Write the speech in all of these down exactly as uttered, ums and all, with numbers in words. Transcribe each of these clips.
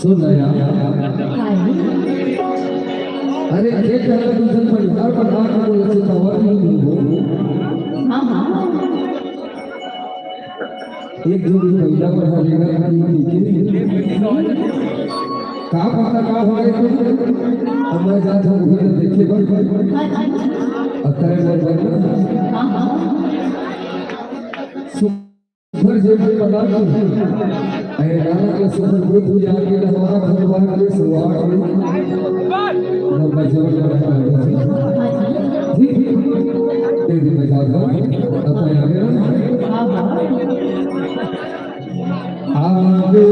सुन ना यार। अरे, एक जगह दूसर परिवार बना के बोले से तो और नहीं मिलबो। हाँ, हाँ। एक जोड़ी पहिला पढ़ा लेगा, का पता का होए तो। अब मैं जात हूँ उधर देखे बर। अब तेरे नंबर पर। हाँ, हाँ। सुपर जेब में बता दो। अरे गाना के सुपर ग्रुप भी आके हमारा भगवान के शुरुआत में। नंबर जरूर बता दो। ठीक, ठीक। दे दी मैं जात हूँ। अब मैं आ गया। हाँ, हाँ। आगे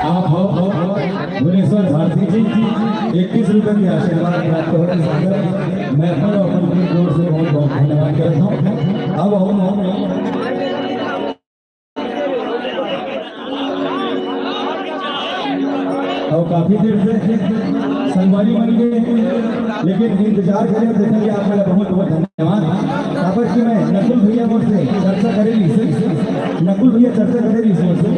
आप हो, हो, हो, भुवनेश्वर भारती जी, इक्कीस रुपए के आशीर्वाद प्राप्त होने के साथ मैं अपन, अपन जोर से बहुत, बहुत धन्यवाद करता हूँ। अब हम, हम, और काफी देर से संगवारी मन के, लेकिन इंतजार करे, देखे के आप मन ला बहुत, बहुत धन्यवाद। काबर कि मैं नकुल भैया मोर से चर्चा करे रहिस, नकुल भैया चर्चा करे रहिस मोर से।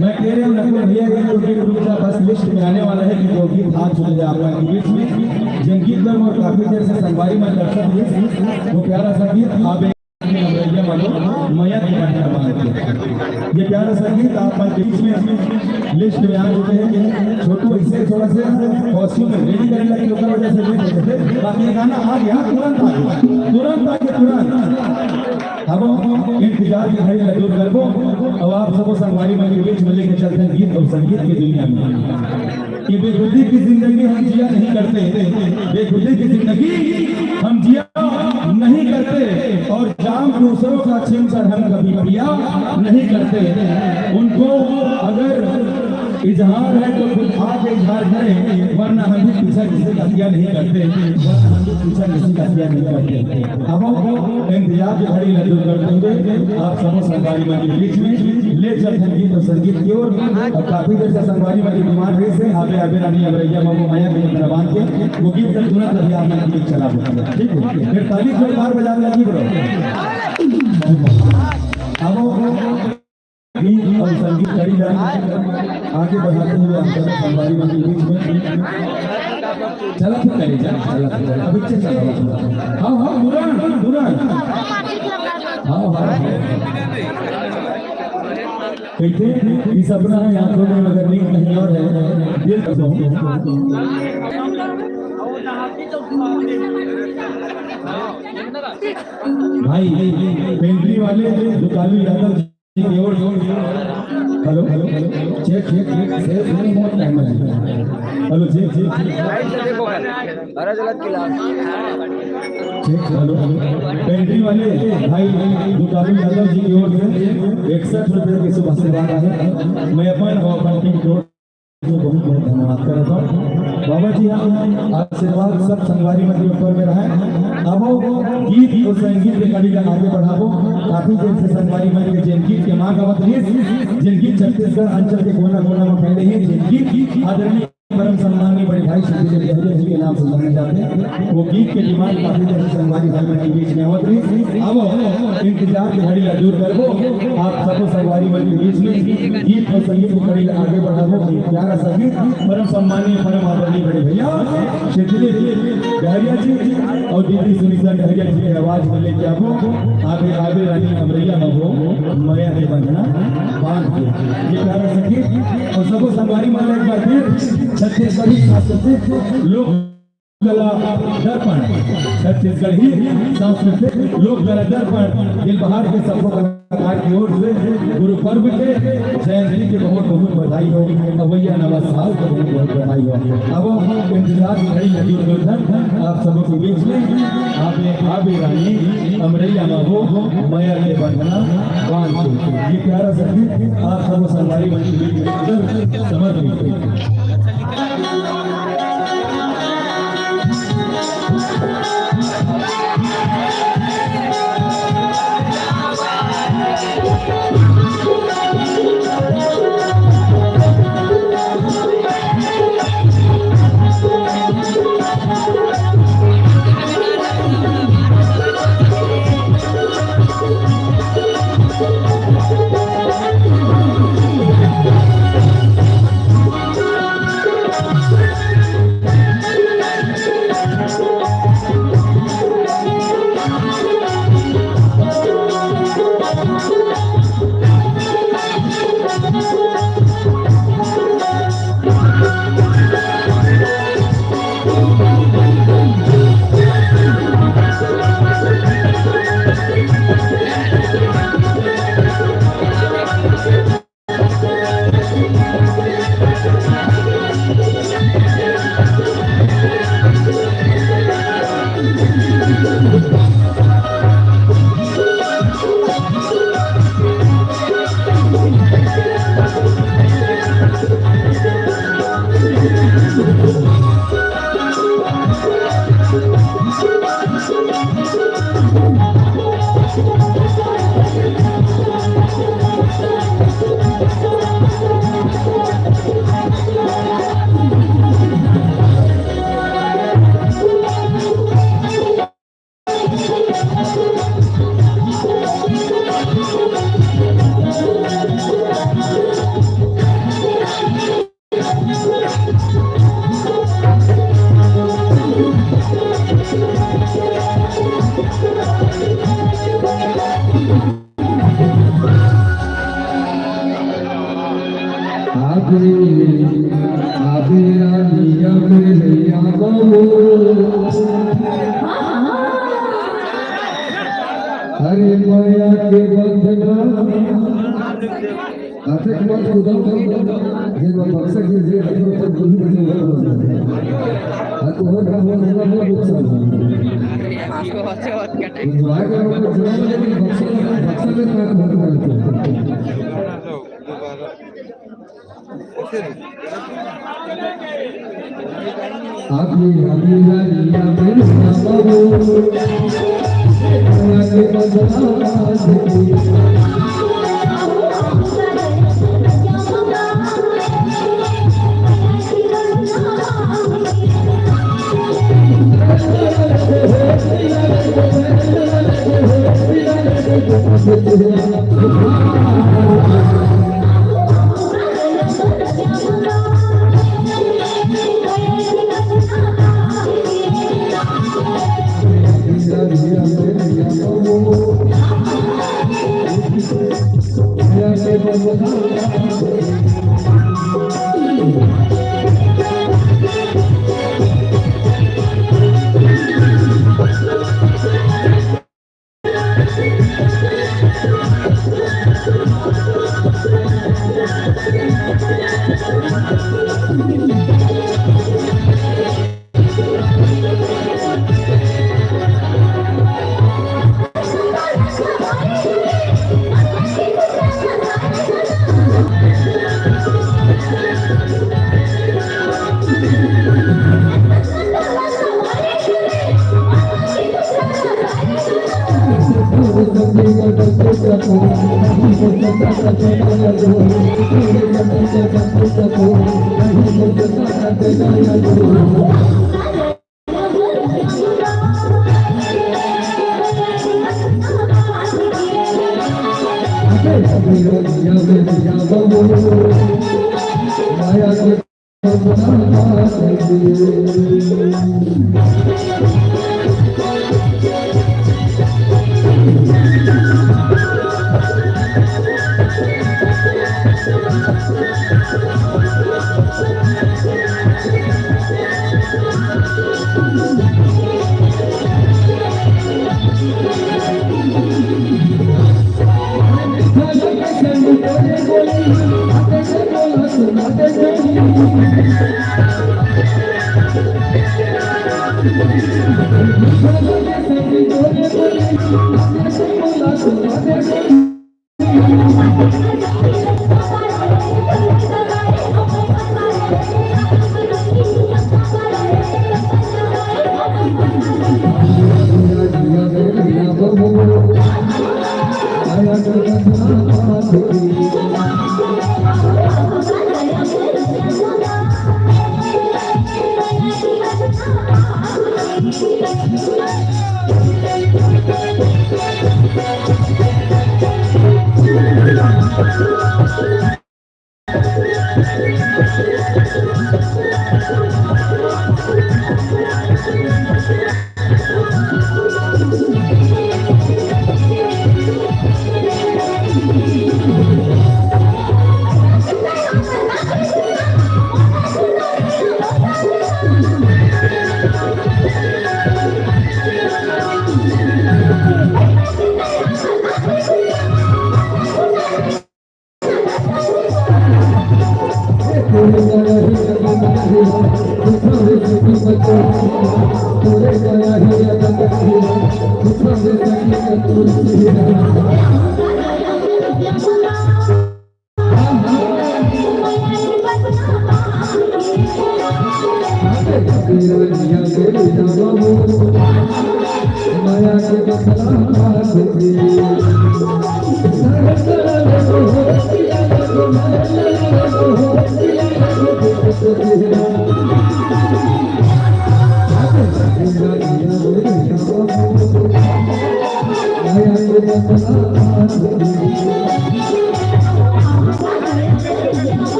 मैं कह रहे हूँ नकुल भैया कि तो गीत रुक जा, बस लिस्ट में आने वाला है कि जो गीत हाथ जुड़ जाए आप मन के बीच में। जेन गीत बर मोर काफी देर से संगवारी मन तरसत रहिस, वो प्यारा सा गीत आप एक नंबरिया मानो, मया के बढ़िया बात है। ये प्यारा सा गीत आप मन के बीच में लिस्ट में आ चुके हैं। छोटू ऐसे थोड़ा सा कॉस्ट्यूम में रेडी करे लगे, ओकर वजह से लेट हो गए थे। बाकी ये गाना आ गया, तुरंत आ गया, तुरंत आ गया, तुरंत। अब इंतजार की घड़ी ला दूर करबो, अब आप सबो संगवारी मन के बीच में लेके चलते हैं गीत और संगीत की दुनिया में। कि बेखुदी की जिंदगी हम जिया नहीं करते, बेखुदी की जिंदगी हम जिया नहीं करते, और जाम दूसरों का छीन कर हम कभी पिया नहीं करते। उनको अगर इजहार है तो खुद आके इजहार करें, वरना हम भी पीछा किसी का पिया नहीं करते, वरना हम भी पीछा किसी का पिया नहीं करते। अब इंतजार की घड़ी ला दूर करते हुए आप सबो संगवारी मन के बीच में ले चल संगीत और संगीत की ओर। और काफी देर से संगवारी मन के डिमांड रहिस हे, आबे आबे रानी अबरैया मामो मया के मुद्रा बांध के वो गीत का तुरंत अभी आप मन के बीच चला दो। ठीक है, फिर ताली जोरदार बजाने लगी ब्रो। अब गीत और संगीत कड़ी ला आगे बढ़ाते हुए आप सब संगवारी मन के बीच में चला तो करे जा, चला तो करे। अभी चल चला। हाँ, हाँ, बुरान, बुरान। हाँ, हाँ, हाँ। कहिथे, "ये सपना है आंखों में मगर नींद कहीं और है, दिल तो।" भाई, पेंट्री वाले दुकालू यादव जी की ओर से। Hello, hello, hello, check, check, check, safe नहीं हो टाइम है। Hello, check, check, check. Check, hello, hello. Pantry वाले भाई दुकालू यादव जी की ओर से इकसठ रुपए के शुभ आशीर्वाद है। मैं अपन और अपन टीम की ओर से बहुत बहुत धन्यवाद करता हूँ। बाबा जी, हम आशीर्वाद सब संगवारी मन के ऊपर में रहे। अब गीत और संगीत के कड़ी ला आगे बढ़ाबो। काफी देर से संगवारी मन के जेन गीत के मांग आवत रहिस, जेन गीत छत्तीसगढ़ अंचल के कोना कोना में फैले हे, जेन गीत आदरणीय परम सम्माननीय बड़े भाई श्री विजय बिहारी जी के नाम से जाने जाते हैं। वो गीत के डिमांड काफी देर से संगवारी भाई मन के बीच में आवत रहिस। अब इंतजार के घड़ी ला दूर करबो। आप सबो संगवारी मन के बीच में गीत और संगीत के कड़ी ला आगे बढ़ाबो। एक प्यारा सा गीत परम सम्माननीय, परम आदरणीय बड़े भैया श्री दिलीप डहरिया जी और दीदी सुनीता डहरिया जी के आवाज में लेके आबो। आबे आबे रानी अमरैया में हो, मया के बंधना बांध के। ये प्यारा सा गीत और सबो संगवारी मन ला एक बार फिर छत्तीसगढ़ी सांस्कृतिक लोक कला दर्पण, छत्तीसगढ़ी सांस्कृतिक लोक कला दर्पण दिलबहार के सबो कलाकार की ओर से गुरु पर्व के, जयंती के बहुत बहुत बधाई हो। अवैया नवा साल के बहुत बहुत बधाई हो। अब हम इंतजार में खड़ी लगी दुल्हन आप सबों के बीच में आबे आबे रानी अमरैया में हो, मया के बंधना बांध के। ये प्यारा सा गीत आप सबों संगवारी मन के बीच में समर्पित है। आबे, आबे रानी, आबे भैया बाबू। अरे मया के बंधना। अटक मत कूदो, ये बक्सा गिर जाए, तो तुम भी बचे हुए हो। आ, तो हो, हो, हो, हो, हो, हो। Enjoy करो, पर जवाब दे कि बक्सा, बक्सा में क्या होता है? अभी, अभी, अभी, अभी,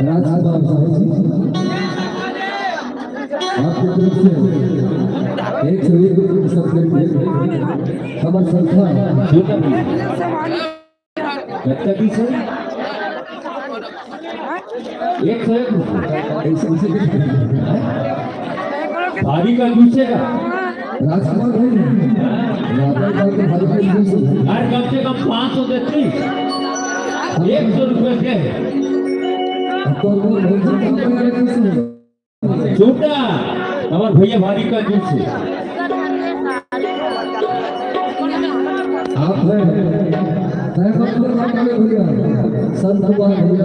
राजकुमार साहू जी, आपको एक सौ एक रुपये सबके लिए हमारे संस्था। कतका पीस हे? एक सौ एक रुपये। भारी का दूसरे का। राजकुमार भाई, राजकुमार भाई के भाई का दूसरे। यार, कम से कम पाँच सौ देती। एक सौ रुपये दे। अब तो वो भाई जी का पैसा है। छोटा, हमारे भैया भारी का दूसरे। आप हैं, मैं आपको बात करें भैया, संत कुमार भैया।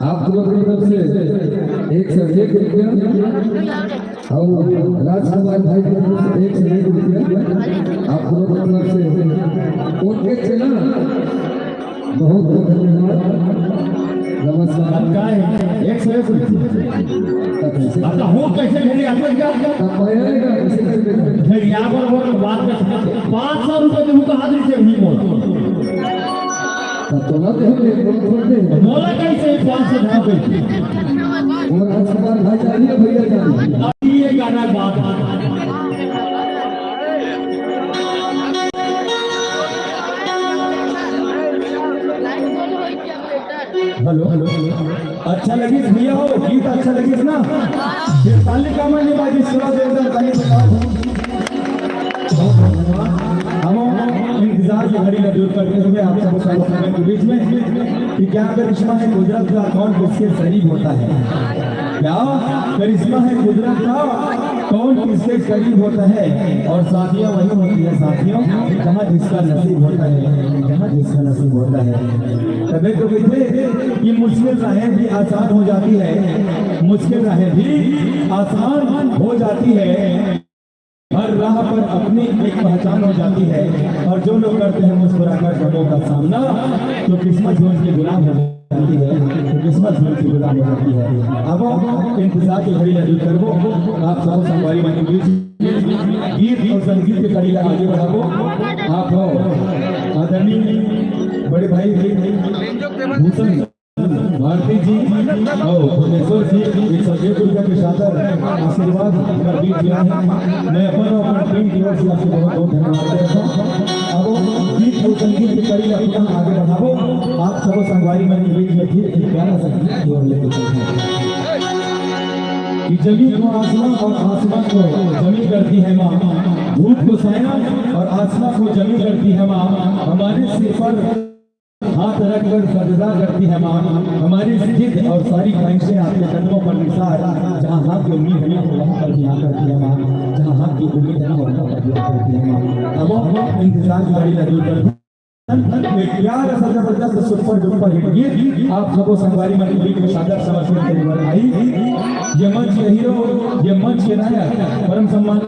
आप लोग की तरफ से एक सौ एक रुपया और राजकुमार भाई की तरफ से एक सौ एक रुपया आप लोग की तरफ से उनके चला। बहुत बहुत धन्यवाद। नमस्कार। अब का है? एक सौ एक रुपया। अब कैसे? अब का हो कैसे भेजे? आप लोग क्या? अब पाया है क्या? कैसे, कैसे भेजे? फिर यहाँ पर वो बात कर सकते हैं। पाँच सौ रुपये तो उनका हाथ से नहीं बोल। तब तो ना दे, हम एक बार छोड़ दे। बोला कैसे पाँच सौ ढाबे? और राजकुमार भाई जानिए, भैया जानिए। अब ये गाना बात। Hello, hello, hello. अच्छा लगिस भैया हो, गीत अच्छा लगिस ना? फिर ताली का मन नहीं बाजी, सुना दे एकदम ताली बजाओ। बहुत बहुत धन्यवाद। हम इंतजार की घड़ी का दूर करते हुए आप सबको स्वागत करने के बीच में कि क्या करिश्मा है कुदरत का, कौन किसके करीब होता है। क्या करिश्मा है कुदरत का, कौन किसके करीब होता है। और शादियाँ वही होती है साथियों, जहाँ जिसका नसीब होता है, जहाँ जिसका नसीब होता है। तबे तो कहते कि मुश्किल राहें भी आसान हो जाती है, मुश्किल राहें भी आसान हो जाती है। हर राह पर अपनी एक पहचान हो जाती है और जो लोग करते हैं मुस्कुराकर गमों का सामना, तो किस्मत भी उनकी गुलाम हो जाती है, तो किस्मत भी उनकी गुलाम हो जाती है। अब इंतजार की घड़ी लगी करबो, आप सबो संगवारी मन के बीच में गीत और संगीत के कड़ी ला आगे बढ़ाबो। आप हो आदरणीय बड़े भाई भूषण भारती जी और भुवनेश्वर जी, एक सौ एक रुपया के सादर आशीर्वाद कर बीच में आए हैं। मैं अपन और अपन टीम की ओर से आपको बहुत बहुत धन्यवाद देता हूँ। अब गीत और संगीत की कड़ी अपना आगे बढ़ाबो। आप सबो संगवारी मन के बीच में फिर एक प्यारा सा गीत की ओर लेके चलते हैं कि जमीन को आसमां और आसमां को जमीन करती है माँ, धूप को साया और आसमां को जमीन करती है माँ। हमारे सिर पर हाथ रखकर सजदा करती है माँ, हमारी जिद और सारी ख्वाहिशें आपके कदमों पर निसार। जहाँ हाथ की उम्मीद है ना, वहाँ पर भी हाँ करती है माँ, जहाँ हाथ की उम्मीद है ना, वहाँ पर भी हाँ करती है माँ। अब इंतजार की घड़ी लगी कर एक प्यारा सा जबरदस्त सुपर डुपर हिट गीत आप सबो संगवारी मन के बीच में सादर समर्पित करने वाला भाई। ये मंच के हीरो, ये मंच के नायक, परम सम्मान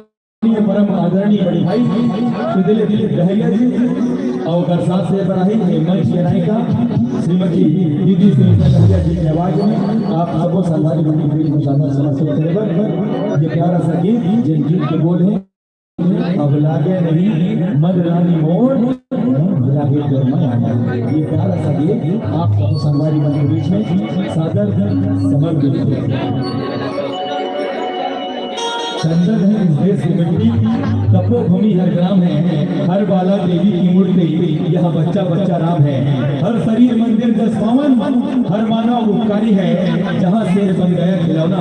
परम आदरणीय बड़े भाई श्री दिलीप डहरिया जी और ओकर साथ से बड़ा ही ये मंच के नायिका श्रीमती दीदी सुनीता डहरिया जी की आवाज में आप सबो संगवारी मन के बीच में सादर समर्पित करे बर ये प्यारा सा गीत, जिन गीत के बोल हैं, अब लागे नहीं मद रानी मोर, मन भुला गे तोर माया। ये प्यारा सा गीत आप सबो संगवारी मन के बीच में सादर समर्पित है। चंदन है इस देश की मिट्टी, तपोभूमि हर ग्राम है, हर बाला देवी की मूर्ति, यहाँ बच्चा बच्चा राम है। हर शरीर मंदिर जस पावन, हर मानव उपकारी है। जहाँ शेर बन गया खिलौना,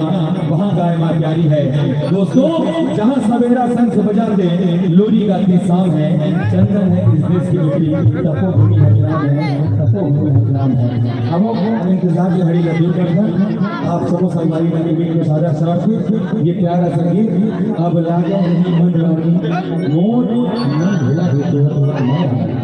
वहाँ गाय माँ प्यारी है। दोस्तों, जहाँ सवेरा शंख बजाते लोरी गाती शाम है, चंदन है इस देश की मिट्टी, तपोभूमि हर ग्राम है, तपोभूमि हर ग्राम है। अब इंतजार की घड़ी लगी कर आप सबो संगवारी मन के बीच में सादर समर्पित ये प्यारा सा गीत, अब लागे नहीं मद रानी मोर, मन भुला गे तोर माया।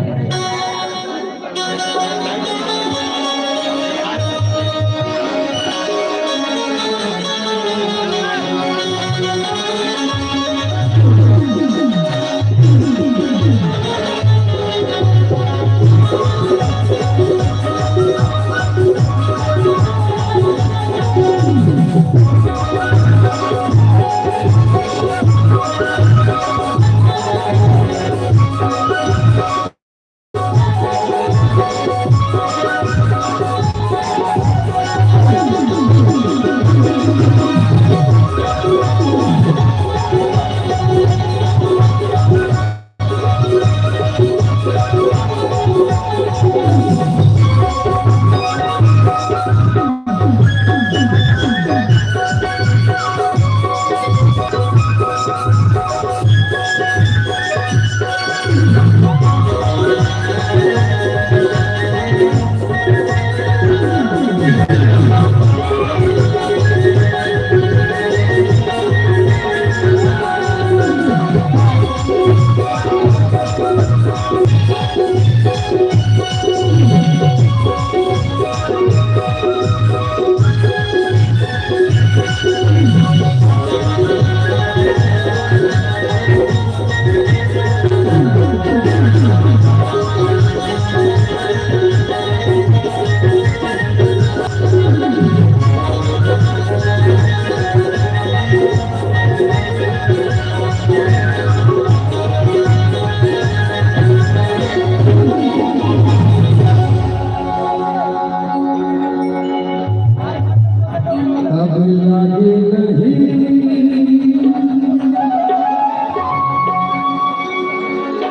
अब लागे नहीं।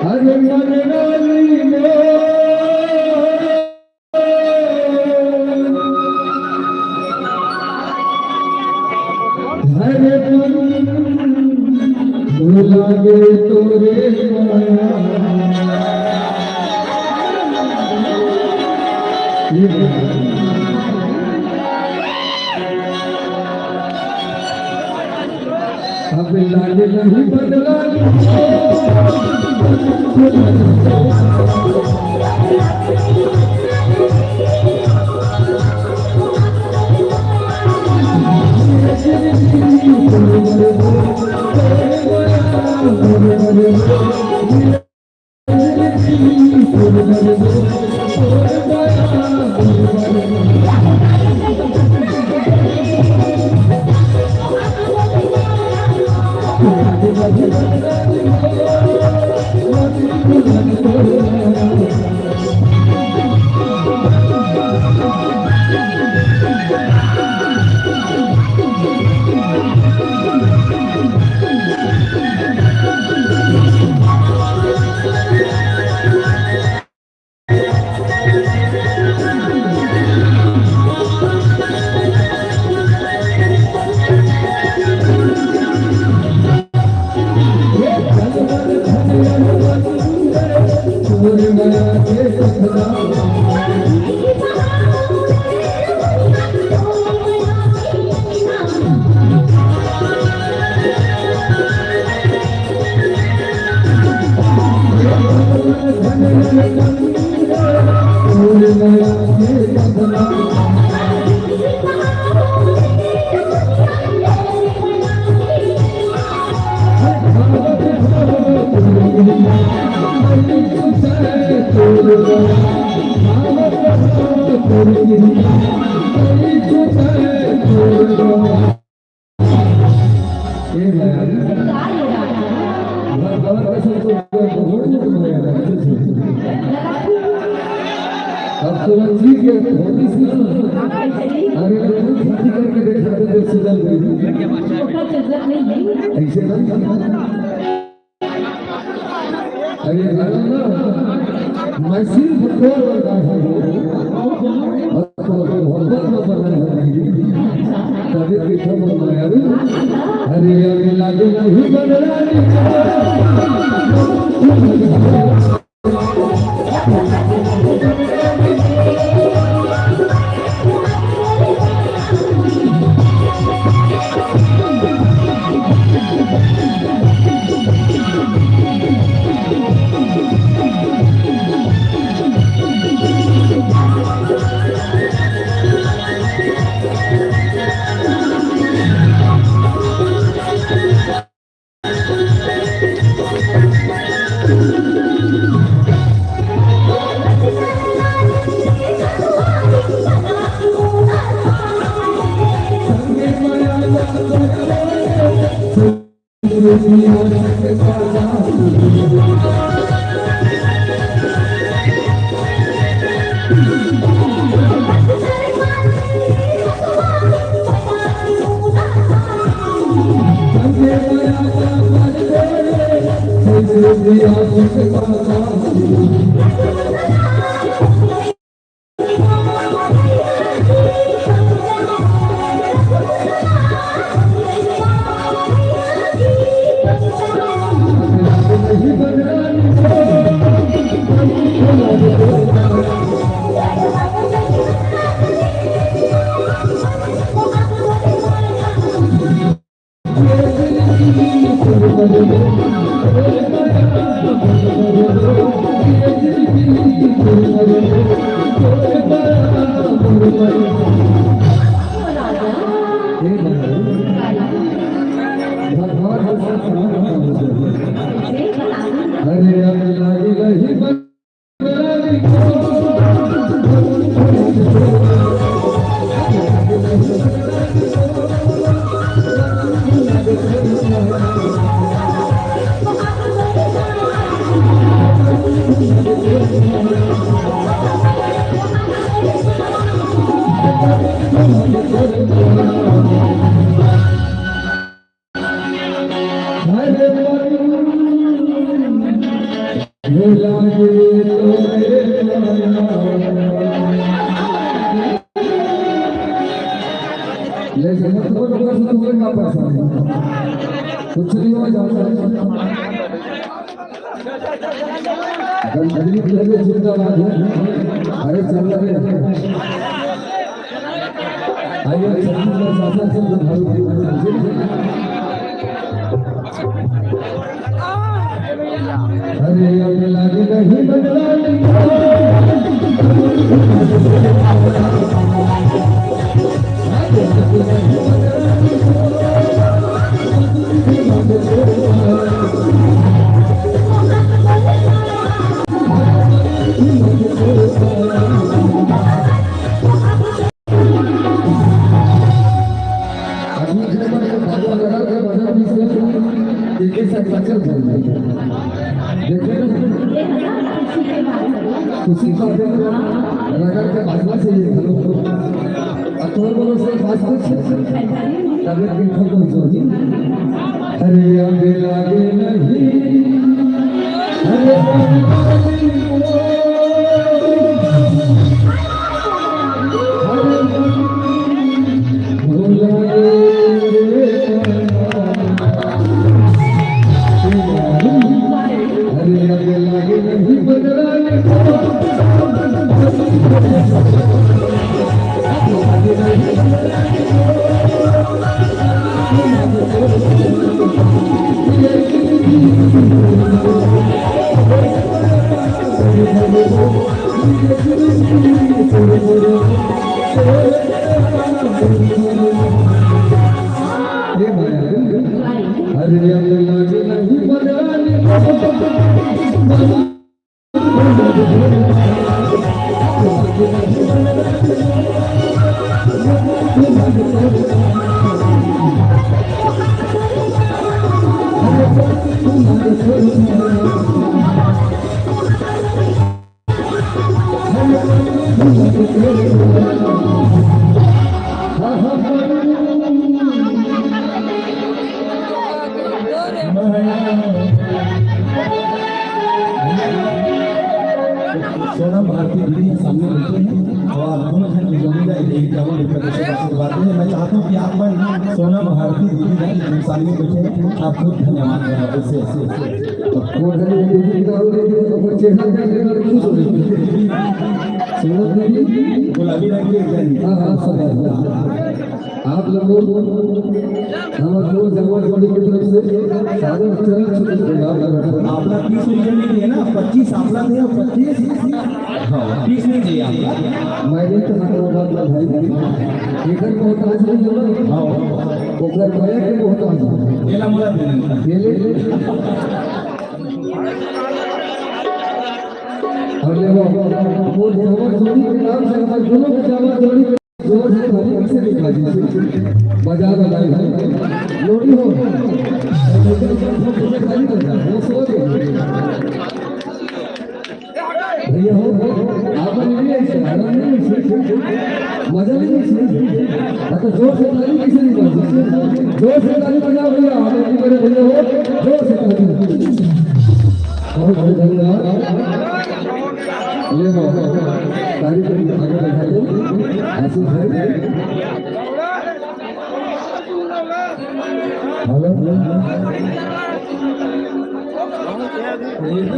अरे मन वाली मोर। अरे मन भुला गे तोरे माया। अब लागे नहीं बदला। अब तो मंत्री के होती सी ना। अरे, तो खुद शादी करके देखा दे, देख सीधा ले। ऐसे ना। अरे, गाना ना, मैं सिर्फ दो लगा हूँ। और तो मोहब्बत में बना है। तभी देखो, मन में यार। अरे, अरे, लागे नहीं बदला। अरे, अब लागे रही। ले, जब तक वो लोग से तुम्हें ना पैसा नहीं। कुछ नहीं हो जाता। गंदगी के लिए जिंदाबाद है। अरे, चल रहे हैं। आइए, छत्तीसगढ़ शासन से प्रभावित हुए। अरे, अब लागे नहीं बदला। अभी इतने बड़े बाबा लगा के बजा भी से एक एक साथ बचल बोल रहे हैं। देखिए ना, खुशी का दिन रगड़ के बाजवा से ये घरों को अतोर बोलो से बात कुछ तबियत के खबर जो ही। अरे, अब लागे नहीं। अरे, सोनम भारती दीदी सामने बैठे हैं और आप दोनों जन की जमीन का एक जवान एक प्रदर्शन आशीर्वाद दें। मैं चाहता हूँ कि आप मन सोनम भारती दीदी का सामने बैठे हैं। आप खुद धन्यवाद करें। ऐसे, ऐसे, ऐसे। सोनम दीदी गुलाबी रंग की एक जन। हाँ, हाँ, सब है। आप लोगों, हमर जोर जमा जोड़ी की तरफ से सारे चरण छू के प्रणाम करत हन। आपला तीस रुपये नहीं है ना, पच्चीस आपला दे और पच्चीस, हाँ, तीस नहीं चाहिए आपला। मैंने तो हर बात ला भाई, इधर मोहताज नहीं है ना। हाँ। ओकर माया के मोहताज है। ये ला मोला दे देना। ये ले। और ले वो, वो जमा जोड़ी के नाम से हमर दोनों के जमा जोड़ी जोर से ताली किसे नहीं बाजी? बजा, बजा, बजा। लोरी हो। ताली बजा, वो सो गए। भैया हो, आप नहीं ऐसे, आप नहीं ऐसे। मजा नहीं ऐसे। हाँ, तो जोर से ताली किसे नहीं बाजी? जोर से ताली बजाओ भैया, आप अपने बड़े भैया हो, जोर से ताली। बहुत बहुत धन्यवाद। ले लो, तारीफ करके आगे बढ़ाते हैं। आशीष भाई। Hello. Hello, hello,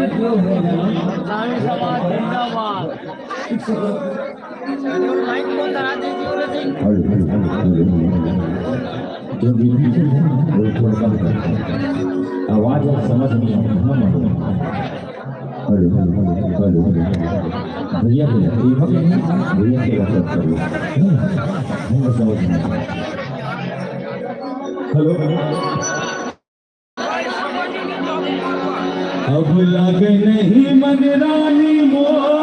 hello, hello. ये बीच में वो थोड़ा कम कर। आवाज अब समझ नहीं आ रही, हाँ, मालूम। Hello, hello, hello, hello, hello. भैया, भैया, ये मत, भैया, भैया, बात कर लो। हम्म, हम्म, समझ नहीं आ रहा। हेलो। अब लागे नहीं मन रानी मोर,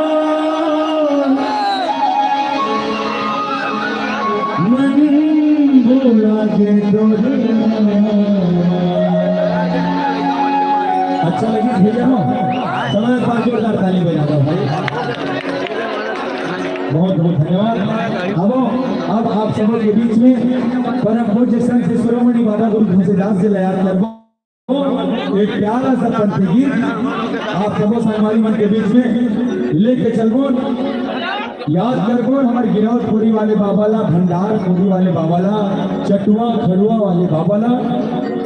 मन भुला गे तोरे। अच्छा लगी भैया हो, चलो एक बार जोरदार ताली बजा दो भाई। बहुत बहुत धन्यवाद। अब, अब आप सबों के बीच में परम पूज्य संत शिरोमणि बाबा गुरु घासीदास जी ला याद करबो। एक प्यारा सा पंथी गीत आप सबो संगवारी मन के बीच में लेके चलबो। याद करबो हमर गिरौदपुरी वाले बाबा ला, भंडारपुरी वाले बाबा ला, चटुआ खड़ुआ वाले बाबा ला।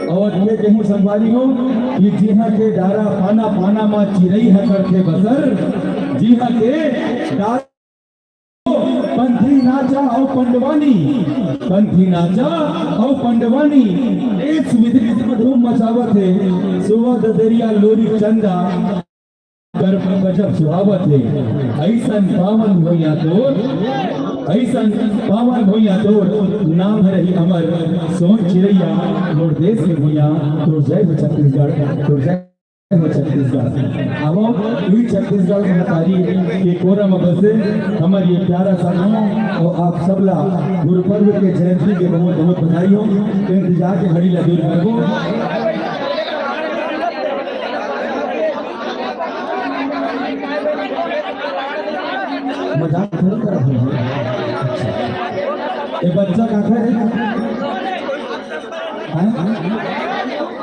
और ये कहूँ संगवारी हो कि जिहाँ के डारा पाना पाना मा चिरई ह करथे बसर, जिहाँ के डारा पंथी नाचा अउ पंडवानी, पंथी नाचा अउ पंडवानी, एस विधि धूम मचावत हे। सुवा ददरिया लोरी चंदा, गरब गजब सुहावत हे। अइसन पावन भुइयाँ तोर, अइसन पावन भुइयाँ तोर, नाम रही अमर, सोन चिरैया, मोर देश के भुइयाँ, तोर जय हो छत्तीसगढ़, तोर जय हो छत्तीसगढ़। आवो, ई छत्तीसगढ़ महतारी के कोरा म बसे हमर ये प्यारा सा गाँव अउ आप सबला गुरु पर्व के जयंती के बहुत बहुत बधाई हो। इंतजार के घड़ी ला दूर करबो। मजाक थोड़ी करत हूँ। अच्छा। ये बच्चा का है? हाँ?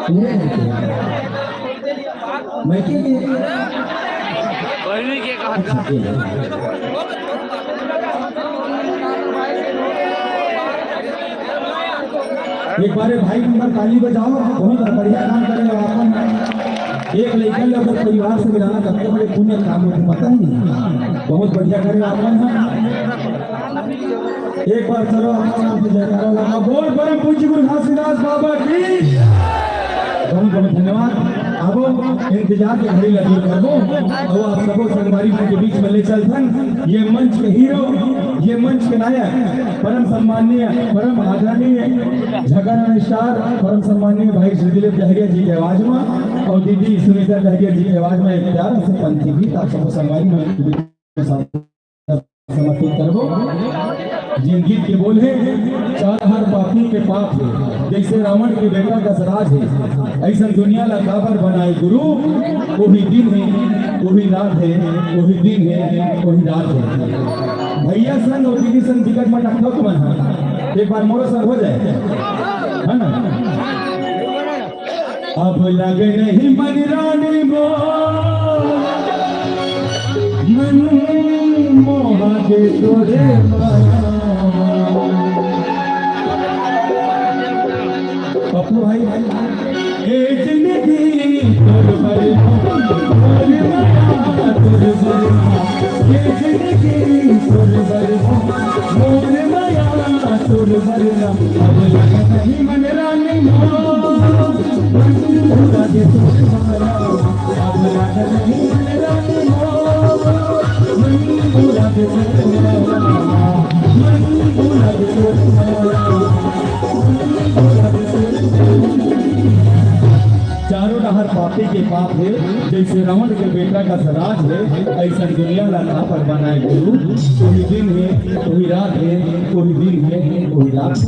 पूरे नहीं थे। मैं के, के? बहिनी के कहा? अच्छा, ठीक है। एक बार भाई नंबर ताली बजाओ, बहुत बढ़िया काम करे हो आप। एक लइका ला अगर परिवार से मिलाना कितने बड़े पुण्य काम होते, पता ही नहीं। बहुत बढ़िया करे हो आप। एक बार चलो अपना नाम से जयकारा लगा, बोल परम पूज्य गुरु घासीदास बाबा की। बहुत बहुत धन्यवाद। अब इंतजार के घड़ी ला दूर करबो, अब आप सबो संगवारी मन के बीच में ले चलथन। ये मंच के हीरो, ये मंच के नायक, परम सम्माननीय, परम आदरणीय झगड़ा स्टार, परम सम्माननीय भाई श्री दिलीप डहरिया जी के आवाज में और दीदी सुनीता डहरिया जी के आवाज में एक प्यारा सा पंथी गीत आप सबो संगवारी मन के बीच में समर्पित करबो। जेन गीत के बोल हे, चार हर पापी के पाप हे, जइसे रावण के बेटा दशराज हे, अइसन दुनिया ला काबर बनाए गुरु, ओही दिन हे, ओही रात हे, ओही दिन हे, ओही रात हे। भैया संग अउ दीदी संग बिकट मटकथव तुमन ह, एक बार मोरो संग हो जाए, है ना? अब लगे नहीं मन रानी मोर, मन मोहा के तोरे माया। पप्पू भाई, ए जिंदगी तोर बर मोर माया तोर बर, ए जिंदगी तोर बर मोर माया तोर बर। अब लगे नहीं मन रानी मोर, चारों डहर पापी के पाप हे, जइसे रावण के बेटा दशराज हे, अइसन दुनिया ला काबर बनाए गुरु। ओही दिन हे, ओही रात हे, ओही दिन हे, ओही रात हे।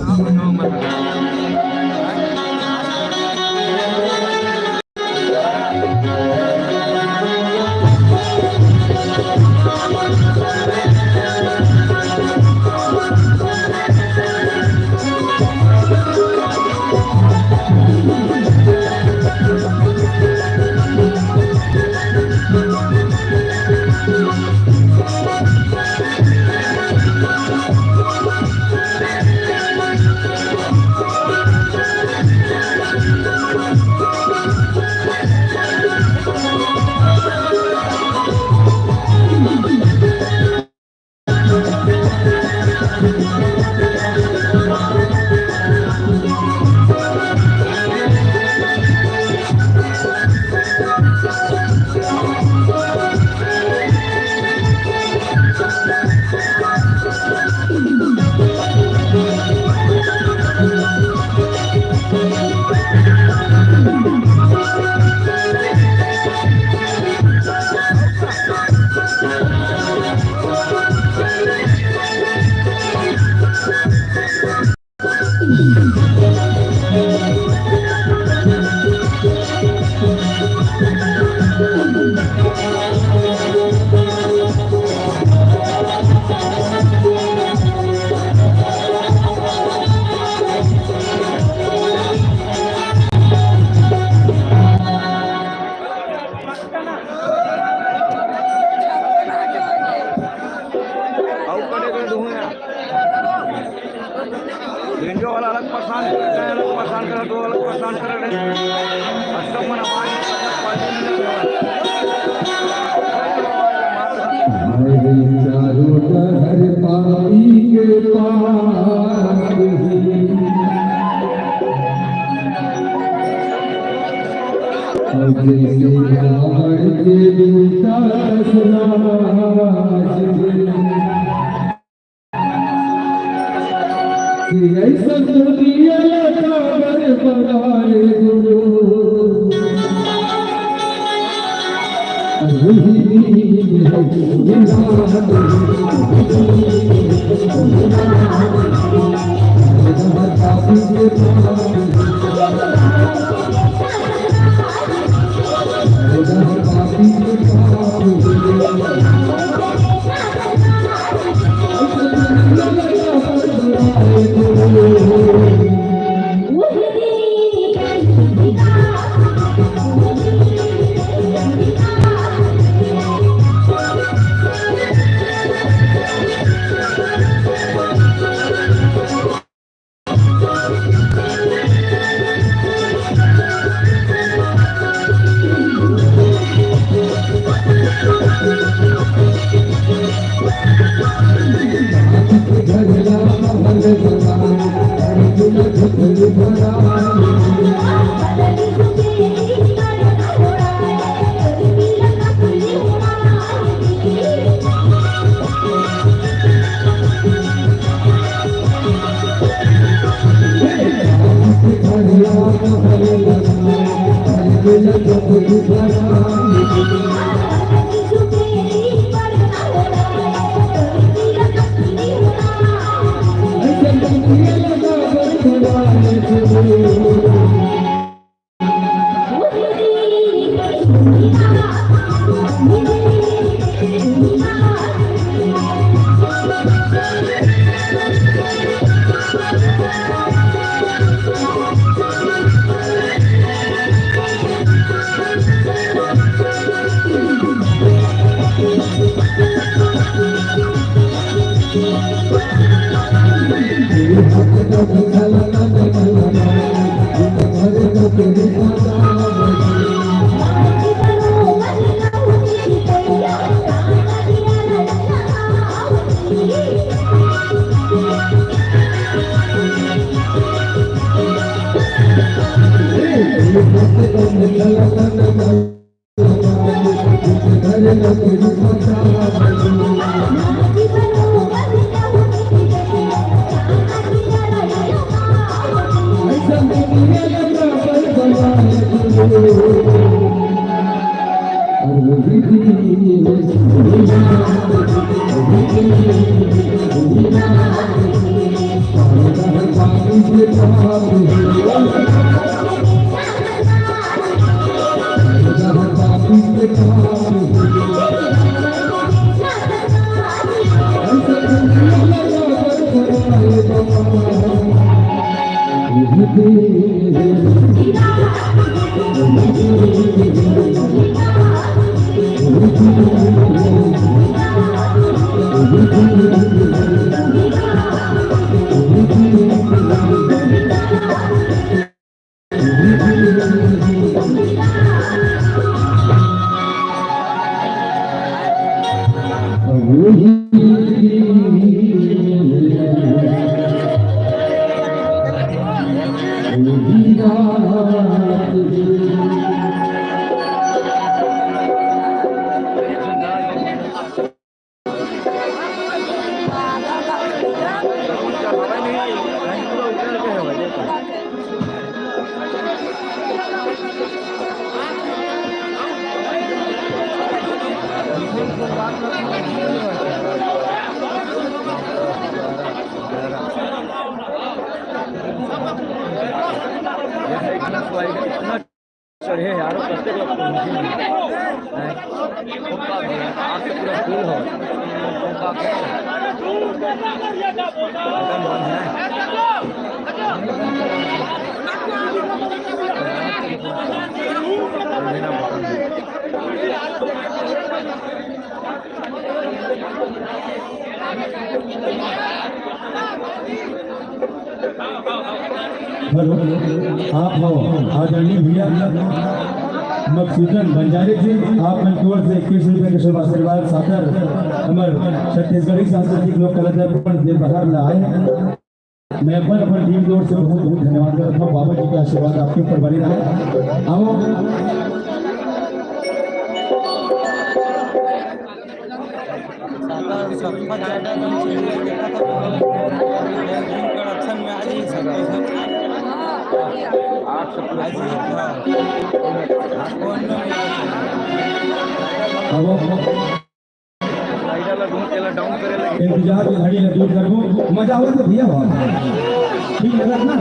हरे चारों डहर पापी के पाप, और जैसे रावण के दूता दशरथ। ऐसन दुनिया ला काबर बनाए गुरु। चढ़े यार, कते लोग हैं। फुटपाथ है, आगे पूरा फुल हो। फुटपाथ है। एकदम बंद है। हेलो, आप हो आदरणीय भैया मकसूदन बंजारे जी, आप मन की ओर से इक्कीस रुपए के शुभ आशीर्वाद सादर हमर छत्तीसगढ़ी सांस्कृतिक लोक कला दर्पण देवबहार ला आए। मैं अपन, अपन टीम की ओर से बहुत, बहुत धन्यवाद करता हूँ। बाबा जी का आशीर्वाद आपके ऊपर बने रहे। आओ। सबका ज्यादा नाम सुन के देखा था, तो production में आ जाइए सबके सब। आप सब आ जाइए, हाँ। वो अंदर में आ जाइए। अब इंतजार की घड़ी ला दूर करबो, मजा आवत हे भैया, बहुत ठीक लगत ना,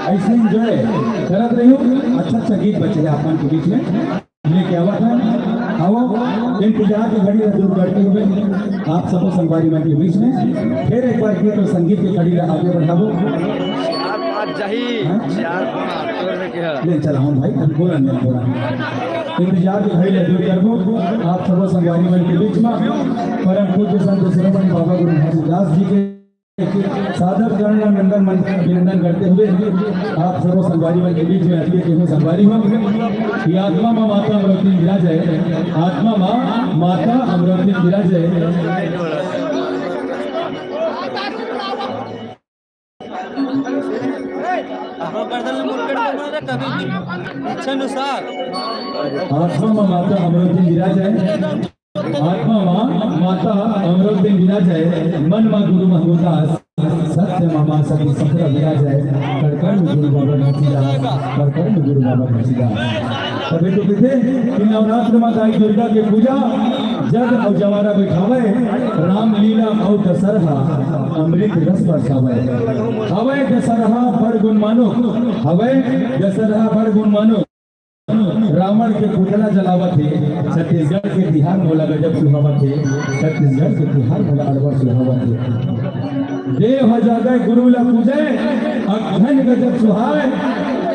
ऐसे एंजॉय करत रहियो। अच्छा अच्छा गीत बचे हे आप मन के बीच में। लेके आवत हे, आओ, इंतजार की घड़ी ला दूर करते हुए आप सबो संगवारी मन के बीच में फिर एक बार गीत और संगीत की घड़ी ला आगे बढ़ाबो। आप आज जाही हाँ? चार पाँच तोड़ में क्या? ले चला हूँ भाई, अभी बोला नहीं बोला। इंतजार की घड़ी ला दूर करबो आप सबो संगवारी मन के बीच में। परम पूज्य संत शिरोमणि बाबा गुरु घासीदास जी के सादर चरण नंदन मन अभिनंदन करते हुए आप सबो संगवारी मन के बीच में अतिथि के संगवारी हो कि आत्मा माँ माता अमरौती विराजय, आत्मा माँ माता अमरौती विराजय। इच्छा अनुसार आत्मा माँ माता अमरौती विराजय। आत्मा माँ माता अमरौती विराजय, मन माँ गुरु महमूदास, सत्य माँ माँ सती सत्र विराजय, कड़कड़ में गुरु बाबा घासीदास, कड़कड़ में गुरु बाबा घासीदास। तभी तो कहते कि नवरात्र माँ दाई दुर्गा के पूजा, जग अउ जवारा बैठावे, रामलीला अउ दशहरा अमृत रस बरसावे। हवे दशहरा बड़ गुण मानो, हवे दशहरा बड़ गुण मानो। रावण के पुतला जलावत हे, छत्तीसगढ़ के तिहार मोला गजब सुहावत हे, छत्तीसगढ़ के तिहार मोला अड़बड़ सुहावत हे। देव ह जागय गुरु ला पूजय, अगहन गजब सुहाय,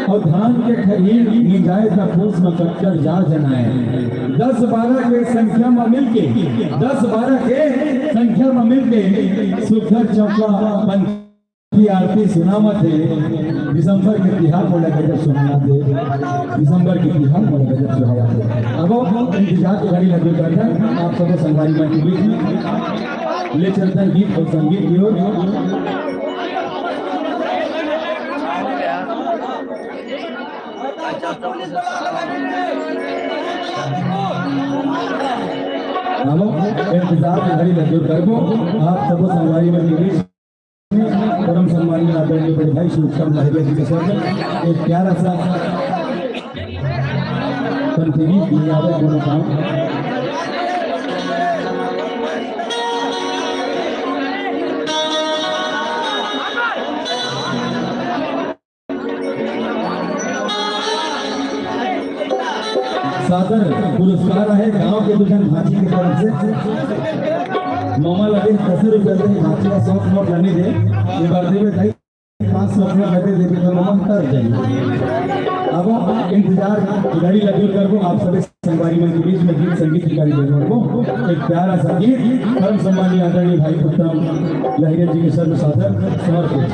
अउ धान के खरही मिंजाय त पूस म कटकर जाड़ जनाय। दस बारह के संख्या म मिलके, दस बारह के संख्या म मिलके सुघर चौका बन की आरती सुनावत हे, दिसंबर के तिहार मोला गजब सुनावत हे, दिसंबर के तिहार मोला गजब सुनावत हे। अब इंतजार के घड़ी लगे बैठा, आप सबो संगवारी मन के बीच में ले चलतन गीत अउ संगीत की ओर। अब इंतजार के घड़ी लगे करबो, आप सबो संगवारी मन के बीच परम सम्माननीय आदरणीय बड़े भाई श्री उत्तम लहरिया जी के साथ एक प्यारा सा पंथी गीत यादव दोनों काम। सादर पुरस्कार आहे गांव के दू झन भांची के तरफ से। मामा लगे दस रुपया दे, भांची ला सौ नोट लाने दे। ये बार देवे भाई, पाँच सौ नोट लगे देवे तो मामा कर जाए। अब इंतजार गाड़ी लगे करबो आप सभी संगवारी मन के बीच में गीत संगीत की कार्यक्रम करबो। एक प्यारा सा गीत परम सम्माननीय आदरणीय भाई उत्तम लहरिया जी के सर्व सादर समर्पित।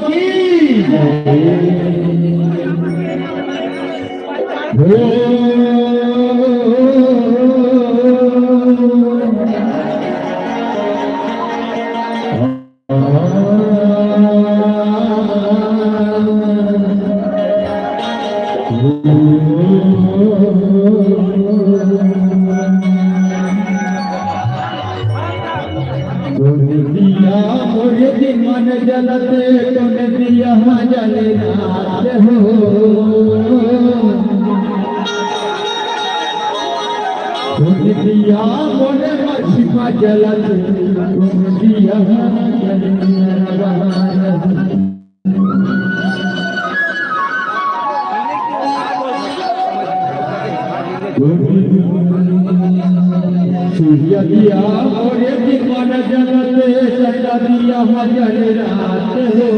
की जय। कोन दिया मोर दिल मन जलत, कोन दिया जल रात हो। कोन दिया मोर मछिमा जलत, कोन दिया जल रात हो। सूर्य दिया मोरे दीवान जगत, चंदा दिया हजर रात हो।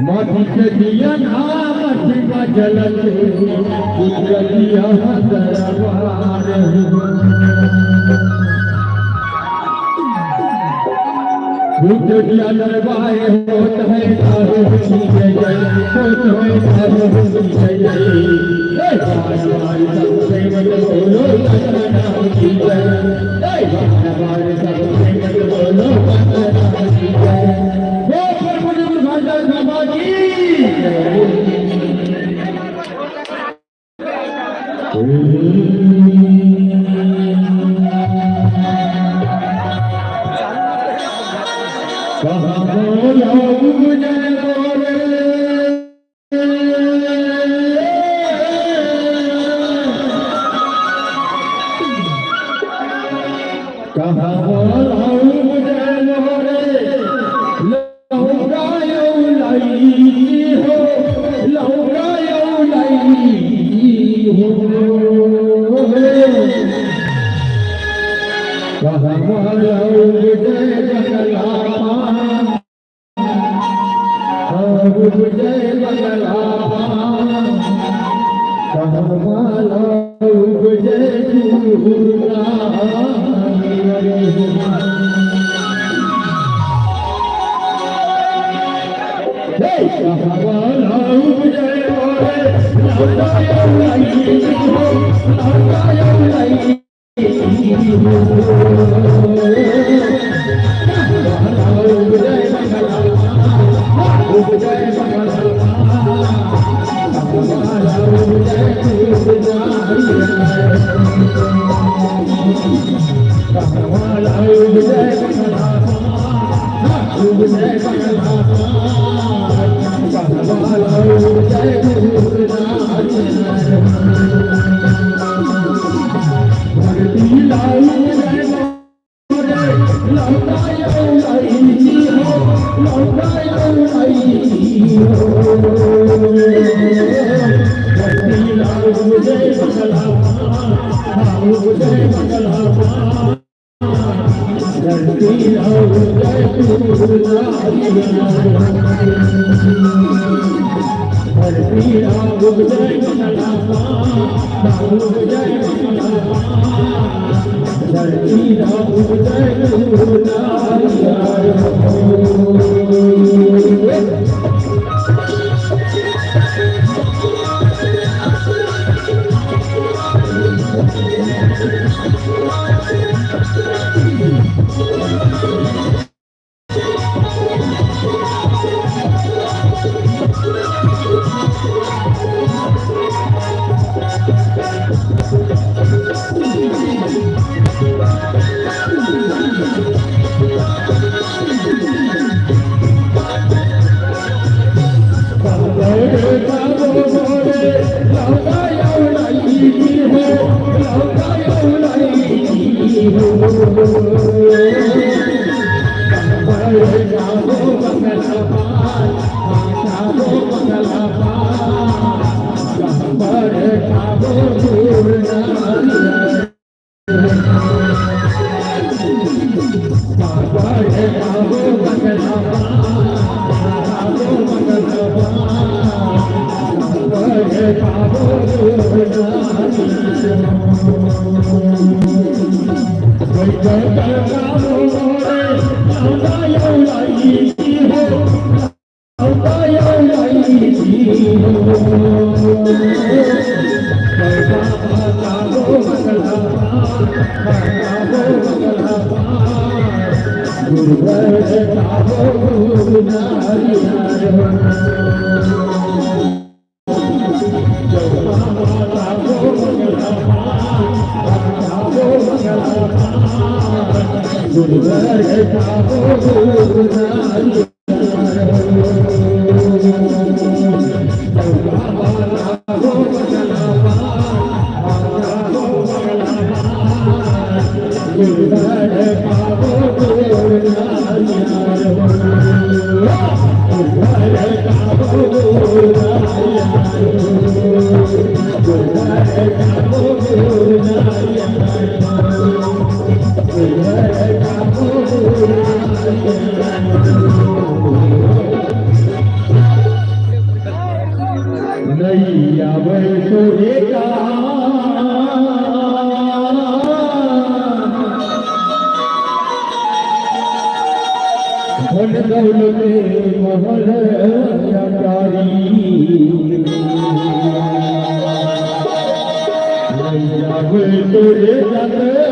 माटी के दिया ना माटी का जलत, पुत्र दिया दरबार हो। भूत ज्ञान बाय होत है साधु की जय जय, होत है साधु की जय जय। जय बार बार सबसे मत बोलो सतनाम की जय। जय बार बार सबसे मत बोलो सतनाम की जय। बोल प्रभु गुरु घाटा बाबा की जय। कहाँ लौंग जय मोरे, लौंगा यौ लाई हो, लौंगा यौ लाई हो। कहाँ लौंग जय जंगला पान, हाँ, जय जंगला पान। कहमाला जय दुर्गा। हे कहमाला जय नइ आवय तोरे काम, धन दौलत महल अटारी। नइ आवय तोरे जात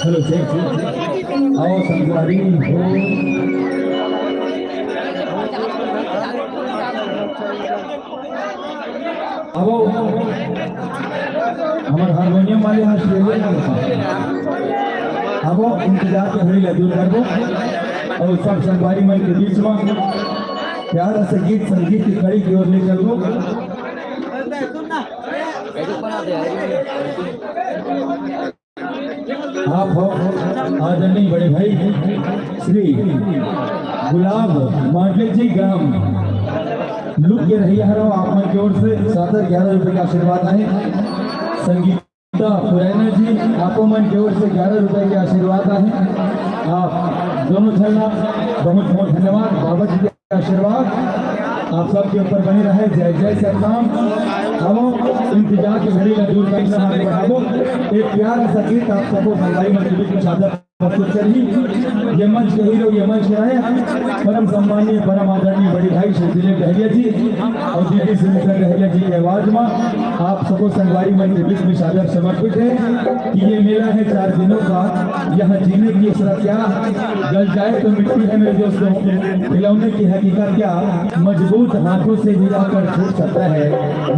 हेलो, चेक, चेक। आओ, संगवारी हो। अब हमर हारमोनियम वाले ह ऑस्ट्रेलिया में हे। अब इंतजार के घड़ी ला दूर करबो अउ सब संगवारी मन के बीच में प्यारा से गीत संगीत की कड़ी की ओर ले चलबो। आप हो आदरणीय बड़े भाई श्री गुलाब मांडलिक जी, ग्राम लुक के रहिया हरव, आप मन के ओर से सादर ग्यारह रुपए का आशीर्वाद आहे। संगीता पुरैना जी, आप मन के ओर से ग्यारह रुपए के आशीर्वाद आहे। आप दोनों झन ला बहुत बहुत धन्यवाद। बाबा जी के आशीर्वाद आप सबके ऊपर बने रहे। जय जय सतनाम। अब इंतजार के घड़ी ला दूर करना आगे बढ़ाबो। एक प्यारा सा गीत आप सबो संगवारी मन के बीच में सादर प्रस्तुत करही। ये मंच के हीरो, ये मंच के रहे परम सम्माननीय, परम आदरणीय बड़े भाई श्री दिलीप डहरिया जी अउ दीदी सुनीता डहरिया जी के आवाज में आप सबो संगवारी मन के बीच में सादर समर्पित है कि ये मेला है चार दिनों का, यहाँ जीने की शर्त क्या, गल जाए तो मिट्टी है मेरे दोस्तों, खिलौने की हकीकत क्या, मजबूत हाथों से भी आकर छूट सकता है,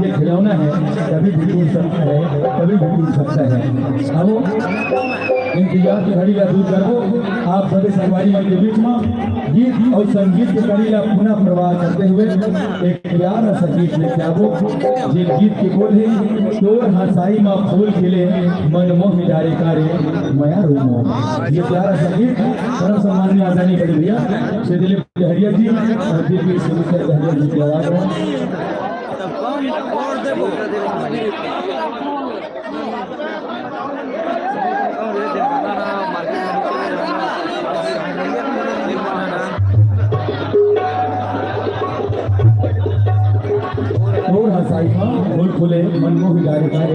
ये खिलौना है, कभी भी टूट सकता है, कभी भी टूट सकता है। अब इंतजार की घड़ी ला दूर करबो, आप सभी संगवारी मन के बीच में गीत अउ संगीत के कड़ी ला पुनः प्रवाह करते हुए एक प्यारा सा गीत लेके आबो, जे गीत के बोल हे, "तोर हंसाई मा फूल खिले, मन मोहि डारे का रे, मया रो मोह।" ये प्यारा सा गीत परम सम्माननीय आदरणीय बड़े भैया श्री दिलीप डहरिया जी अउ दीदी सुनीता डहरिया जी की आवाज में। तोर हंसाई मा फूल बोले, मनमोही डायरेक्टर,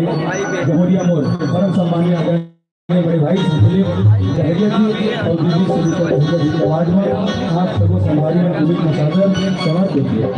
जमोरिया मोर, परम सम्मानीय आदरणीय बड़े भाई संतोष लहरिया जी और दीदी सुनीता लहरिया जी के आवाज में आप सबको संभारी में पूरी मसादर सवार देते हैं।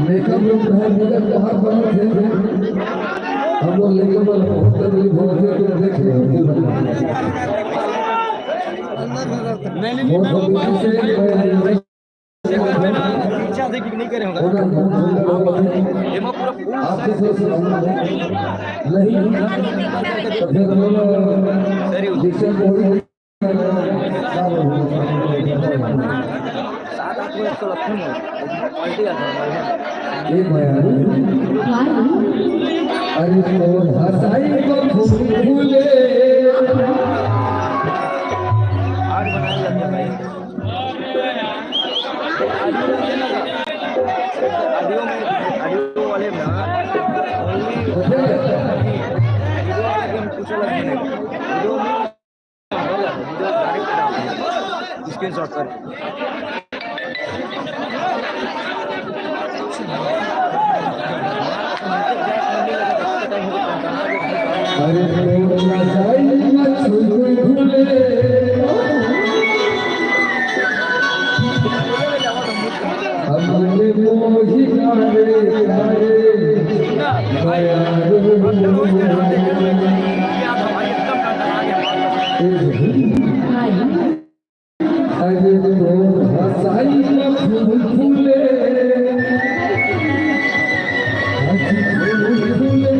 मेकअप रूम है, मेकअप बाहर बनत है। हम लोग लेके वाला बहुत तकलीफ हो रही है, तो देख रहे हो, दिल बना। नहीं, नहीं, नहीं, बहुत मैं वो बात से पीछे से नहीं करे होगा। एमा पूरा फूल आपके से नहीं। तो फिर हम लोग जैसे कोई सात आठ मिनट तो लगते हैं, पलटी आता है। ए भैया। अरे तोर हंसाई तो फूल फूले। आज बनाया जाता है भाई। ऑडियो में, ऑडियो वाले में ना, only वीडियो वाले में कुछ अलग नहीं है। वीडियो में स्क्रीनशॉट कर। अरे कोरोना जाई ना छुई भूले। हमने मोही काले काले। अरे तोर हंसाई में फूल फूले, हंसी फूल फूले।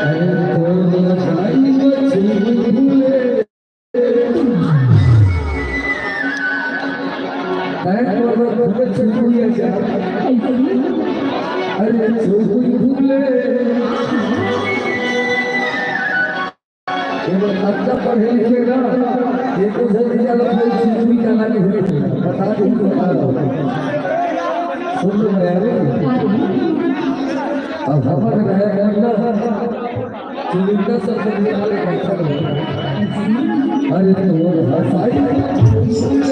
अरे तोर हंसाई में फूल फूले। अरे तोर हंसाई में फूल फूले। एगो तबका पढ़े लिखे ना, एको जल्दी जाला कोई चुटकी का नानी हुई। बता दे, बता दो। सुन लो मेरे। अब हमर नया गाना चुनिंदा शब्द में आगे कैसा होता है? अरे तोर हंसाई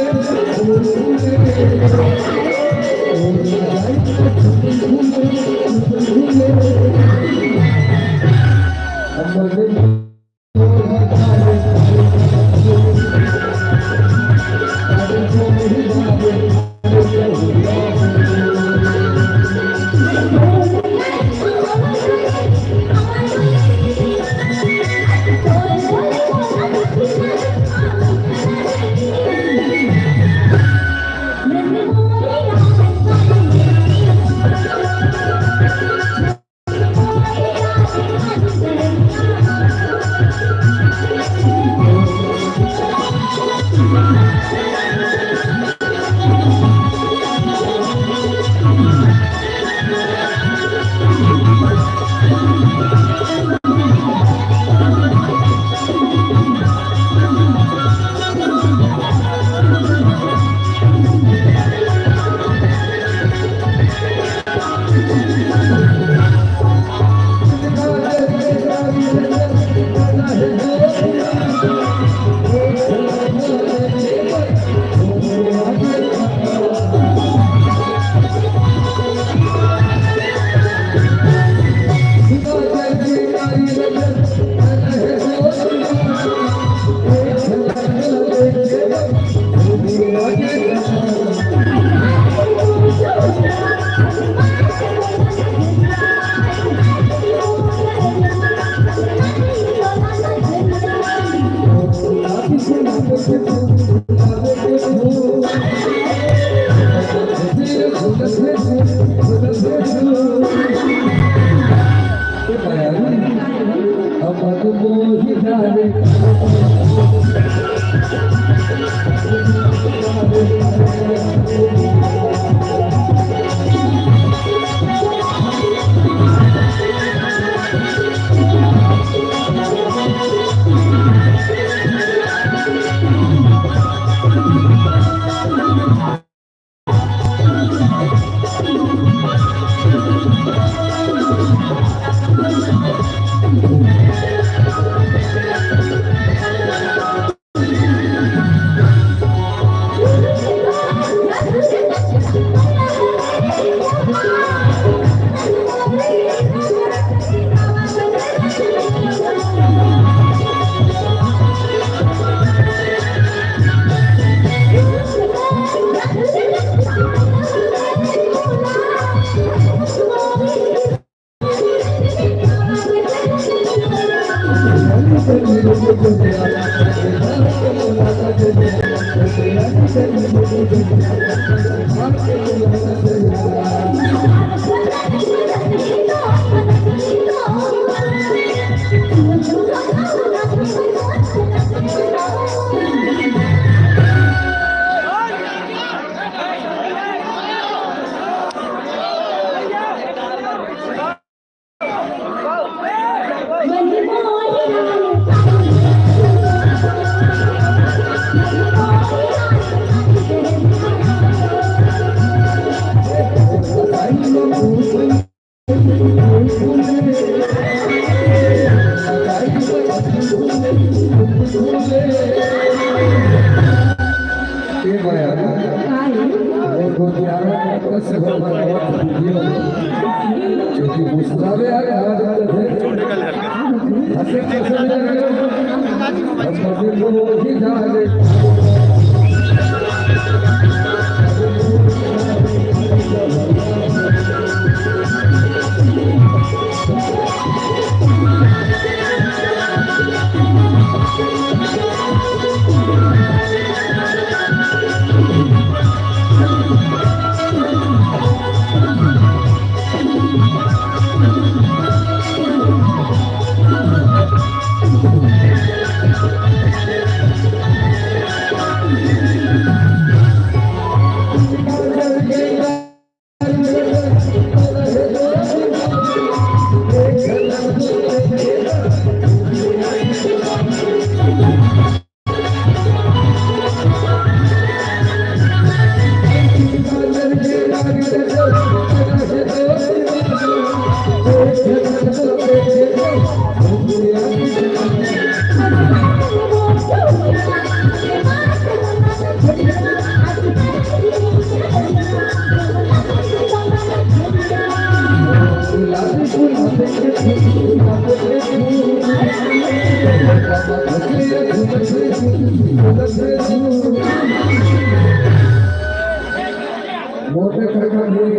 मोटे खड़का भूल।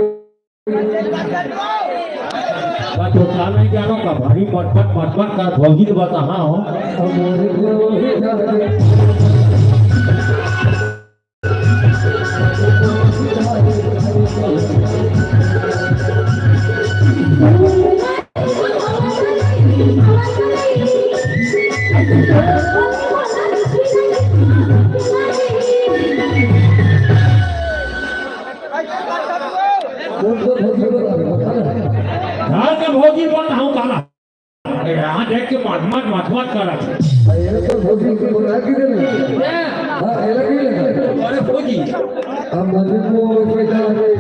बा तो का नहीं जानो का भारी मटमट मटमट का भौजी के बताहा हो। धान के भौजी बन हम काला। यहाँ देख के मत मत मत मत करत। ये तो भौजी को बुला के देना। हाँ, ये लगी लगा। अरे भौजी। हम मंदिर को कोई जाना नहीं।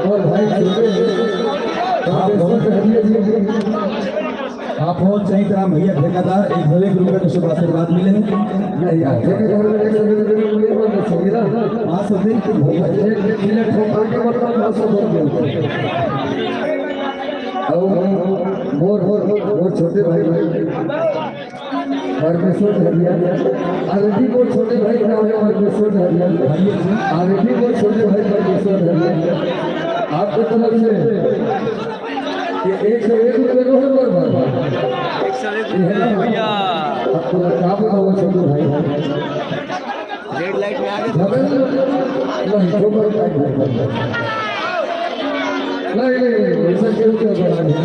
और भाई सुनिए, आप बहुत बढ़िया जी। आप हो चैत राम भैया ठेकेदार, एक सौ एक रुपये का शुभ आशीर्वाद मिले हैं। नहीं यार, ठेकेदार में एक सौ एक रुपये मिले, वो तो सही ना। हाँ, सब दिन तुम भैया। एक मिनट हो, आगे मतलब, बस, बस, बस। और मोर, मोर, मोर छोटे भाई, भाई। परमेश्वर धरिया, अरे भी वो छोटे भाई का है परमेश्वर धरिया, अरे भी वो छोटे भाई परमेश्वर धरिया, आपके तरफ से ये एक सौ एक रुपये को है बराबर। एक सौ एक रुपये भैया। आपको क्या बताओ छोटे भाई, रेड लाइट में आ गए। नहीं, नहीं, जो बड़ा टाइम है। नहीं, नहीं, नहीं, ऐसा क्यों, क्या बड़ा नहीं?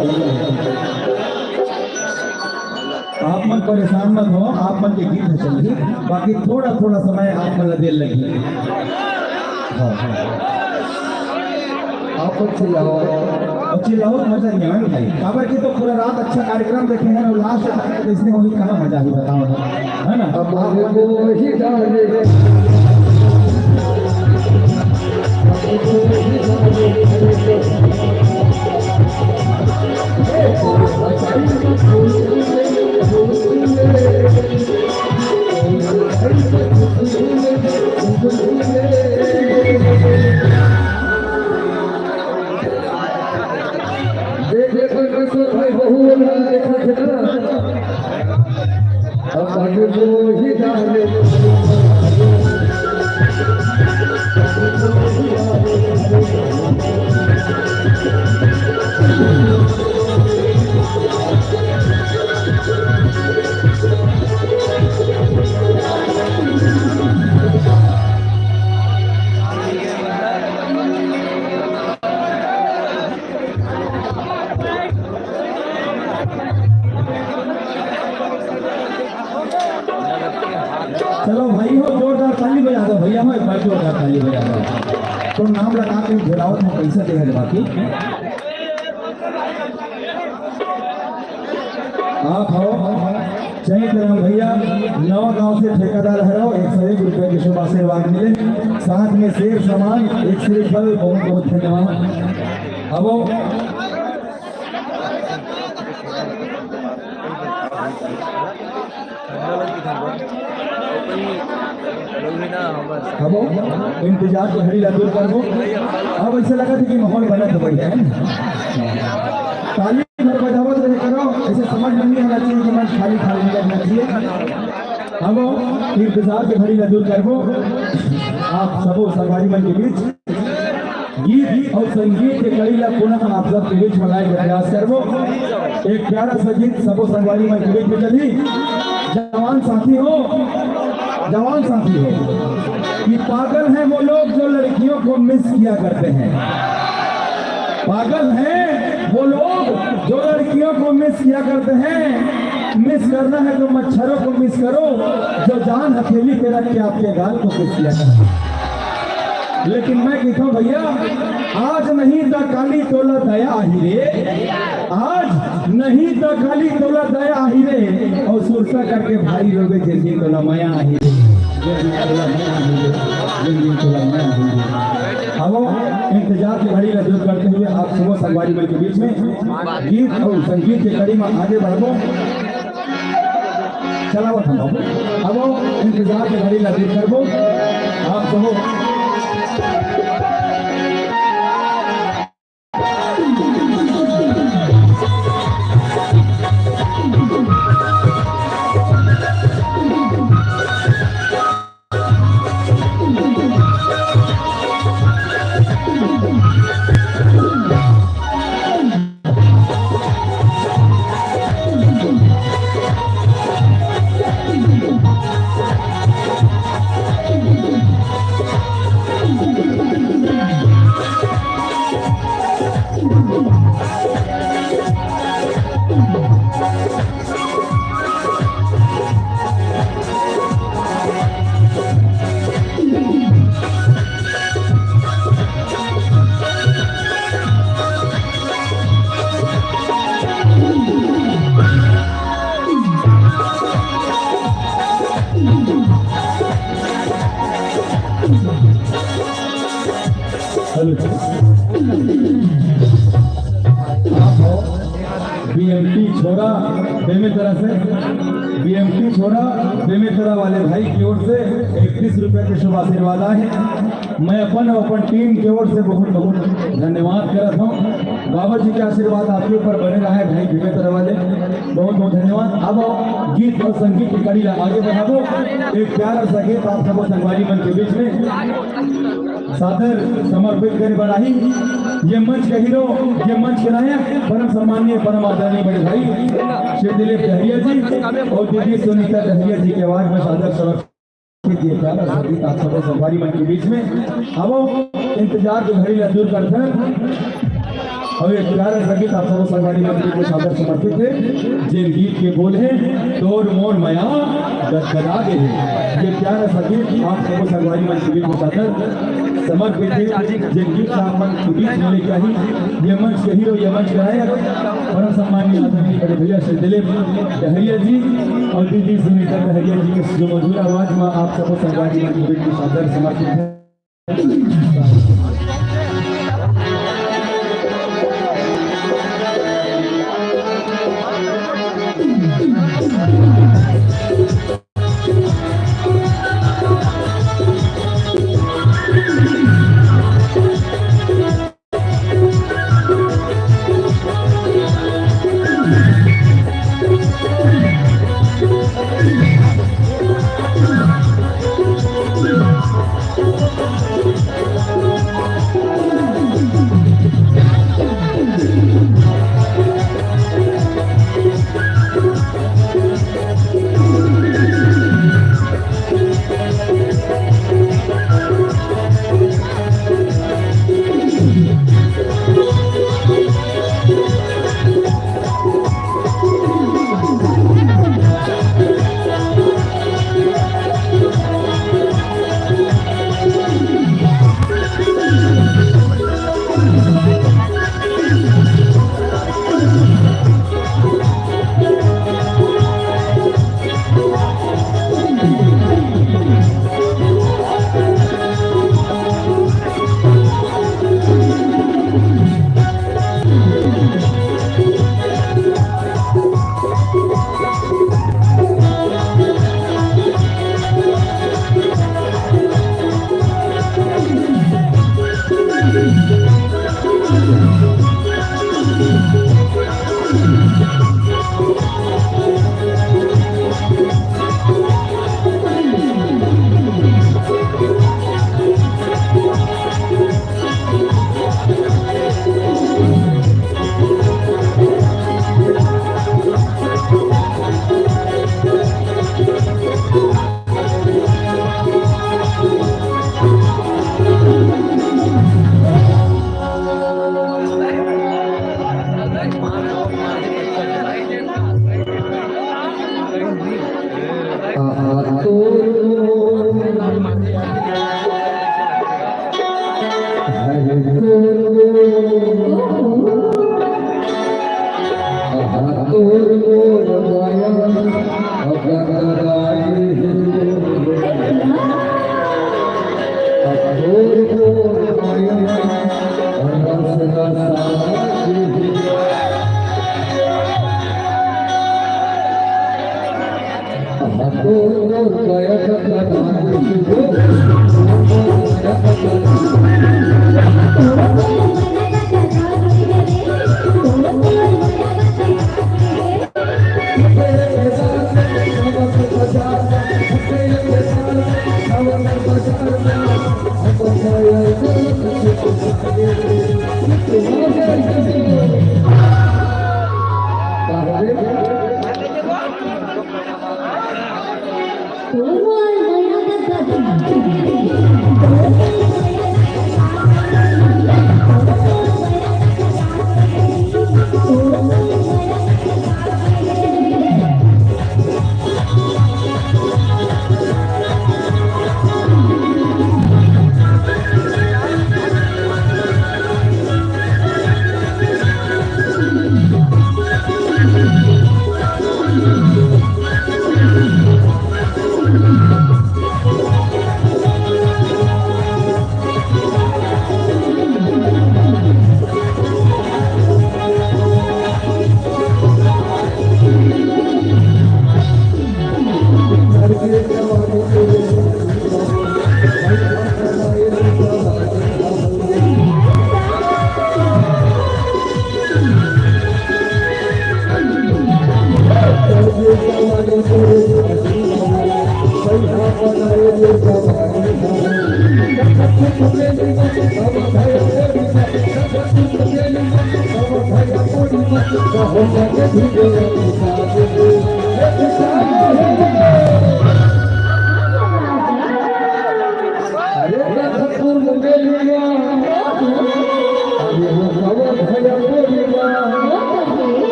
आप मन परेशान मत हो, आप मन के गीत ह चलही, बाकी थोड़ा थोड़ा समय आप मन ला देर लगही। हाँ, हाँ। आप मन चिल्लाओ। और चिल्लाओ तो मजा नहीं आवे भाई, काबर की तो पूरा रात अच्छा कार्यक्रम देखे हैं और लास्ट तक इसने वही कहाँ मजा ही बताओ ना, है ना? अब हमको वही जाने। देख, देख, परमेश्वर भाई, बहू वाला देखा थे ना? अब आगे वो ही जाने। चलो भाई हो, जोरदार ताली बजा दो भैया हो, एक बार जोरदार ताली बजा दो। तो नाम लगा के बुलाओ, तुम पैसा दे दे बाकी। आप हो चैत राम भैया, नवा गांव से ठेकेदार हरो, एक सौ एक रुपए के शुभ आशीर्वाद मिले, साथ में शेर समान एक श्रीफल। बहुत बहुत धन्यवाद। अब अब इंतजार के घड़ी ला दूर करबो। अब ऐसे लगा था कि माहौल बना तो बढ़िया है। ताली भर बजावत रहे करो, ऐसे समझ में नहीं आना चाहिए कि मन खाली खाली नहीं रहना चाहिए। अब इंतजार के घड़ी ला दूर करबो। आप सबो संगवारी मन के बीच गीत और संगीत के कड़ी ला पुनः आप सब के बीच में लाए के प्रयास करबो। एक प्यारा सा गीत सबो संगवारी मन के बीच में चली। जवान साथी हो, जवान साथी हो कि पागल हैं वो लोग जो लड़कियों को मिस किया करते हैं। पागल हैं वो लोग जो लड़कियों को मिस किया करते हैं। मिस करना है तो मच्छरों को मिस करो, जो जान हथेली पे रख के आपके गाल को किस किया करो। लेकिन मैं कहता हूँ भैया, आज नहीं तो काली तोला दया आही रे, आज नहीं तो काली तोला दया आही रे, और सुरसा करके भारी रोबे जिन दिन तोला मया आही रे, जिन दिन तोला मया आही रे, जिन दिन तोला मया आही रे। अब इंतजार की घड़ी ला दूर करते हुए आप सबो संगवारी मन के बीच में गीत और संगीत के कड़ी में आगे बढ़बो। चलावत हन बाबू। अब इंतजार के घड़ी ला दूर करबो। आप सबो हेलो। आप हो बीएमटी छोरा बेमेतरा से, बीएमटी छोरा बेमेतरा वाले भाई की ओर से इकतीस रुपए के शुभ आशीर्वाद आए। मैं अपन और अपन टीम की ओर से बहुत बहुत धन्यवाद करत हूँ। बाबा जी के आशीर्वाद आपके ऊपर बने रहे भाई बेमेतरा वाले, बहुत बहुत धन्यवाद। अब गीत और संगीत की कड़ी ला आगे बढ़ाबो। एक प्यारा सा गीत आप सबो संगवारी मन के बीच में सादर समर्पित करे बर आही। ये मंच के हीरो, ये मंच के नायक, परम सम्माननीय, परम आदरणीय बड़े भाई श्री दिलीप डहरिया जी और दीदी सुनीता डहरिया जी के आवाज में सादर समर्पित ये प्यारा सा गीत आप सबो संगवारी मन के बीच में। अब इंतजार के घड़ी ला दूर करते हैं। अउ एक प्यारा सा गीत आप सबो संगवारी मन के बीच में सादर समर्पित है, जेन गीत के बोल है, "तोर मोर मया गदगदा गे हे।" ये प्यारा सा गीत आप सबो संगवारी मन के बीच में सादर समर्पित है, जेन गीत ला आप मन के बीच में लेके आही ये मंच के हीरो, ये मंच के नायक, परम सम्माननीय आदरणीय बड़े भैया श्री दिलीप डहरिया जी और दीदी सुनीता डहरिया जी के सुमधुर आवाज में आप सबो संगवारी मन के बीच में सादर समर्पित है।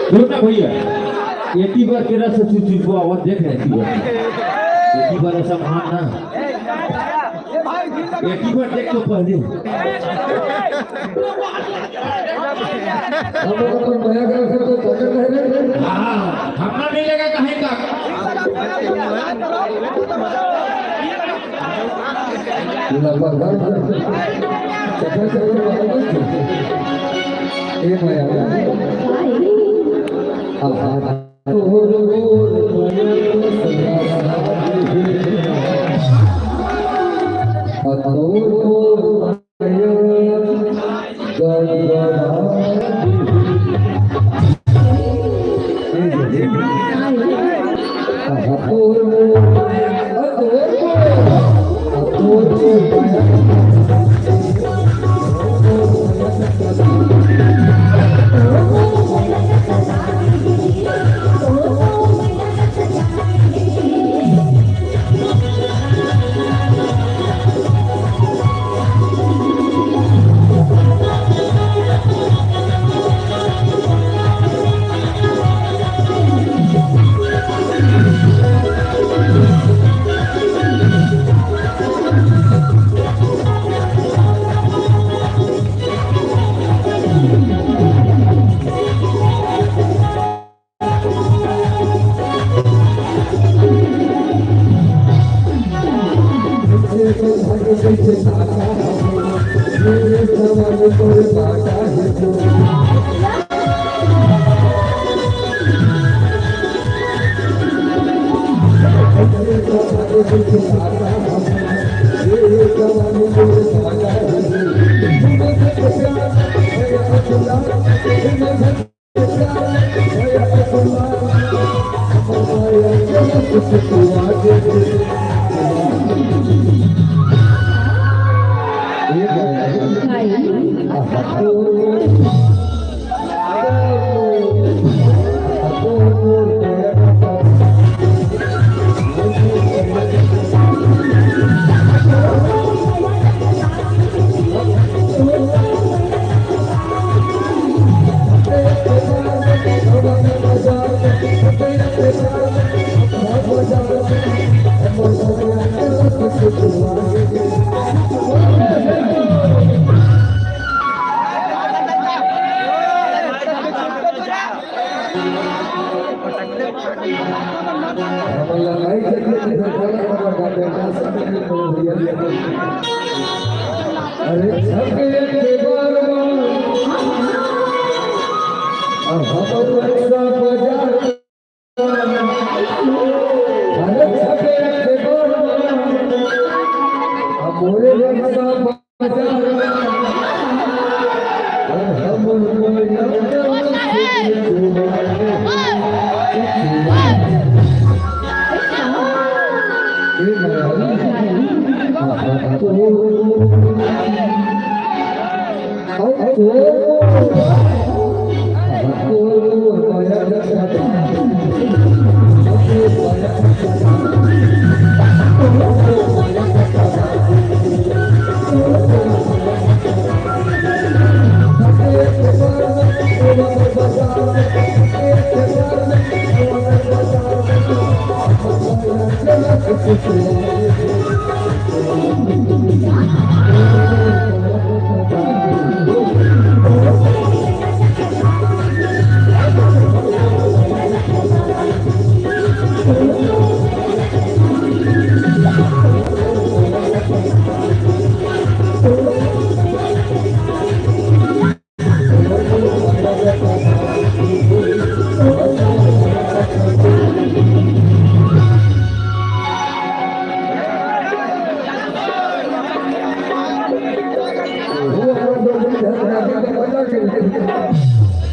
सुन ना भैया, एती बार केरा से चुचुचुआ आवाज देख रहे थी। एती बार ऐसा मान ना, एती बार देख तो पहले। हम लोग अपन मया कर से तो ताकत है रे। हाँ, हमका मिलेगा कहीं का। ए मया। अब हाथ। अरे, छपे के बार अब हमर रक्षा बाजार। अरे, छपे के बार अब मोरे रक्षा बाजार।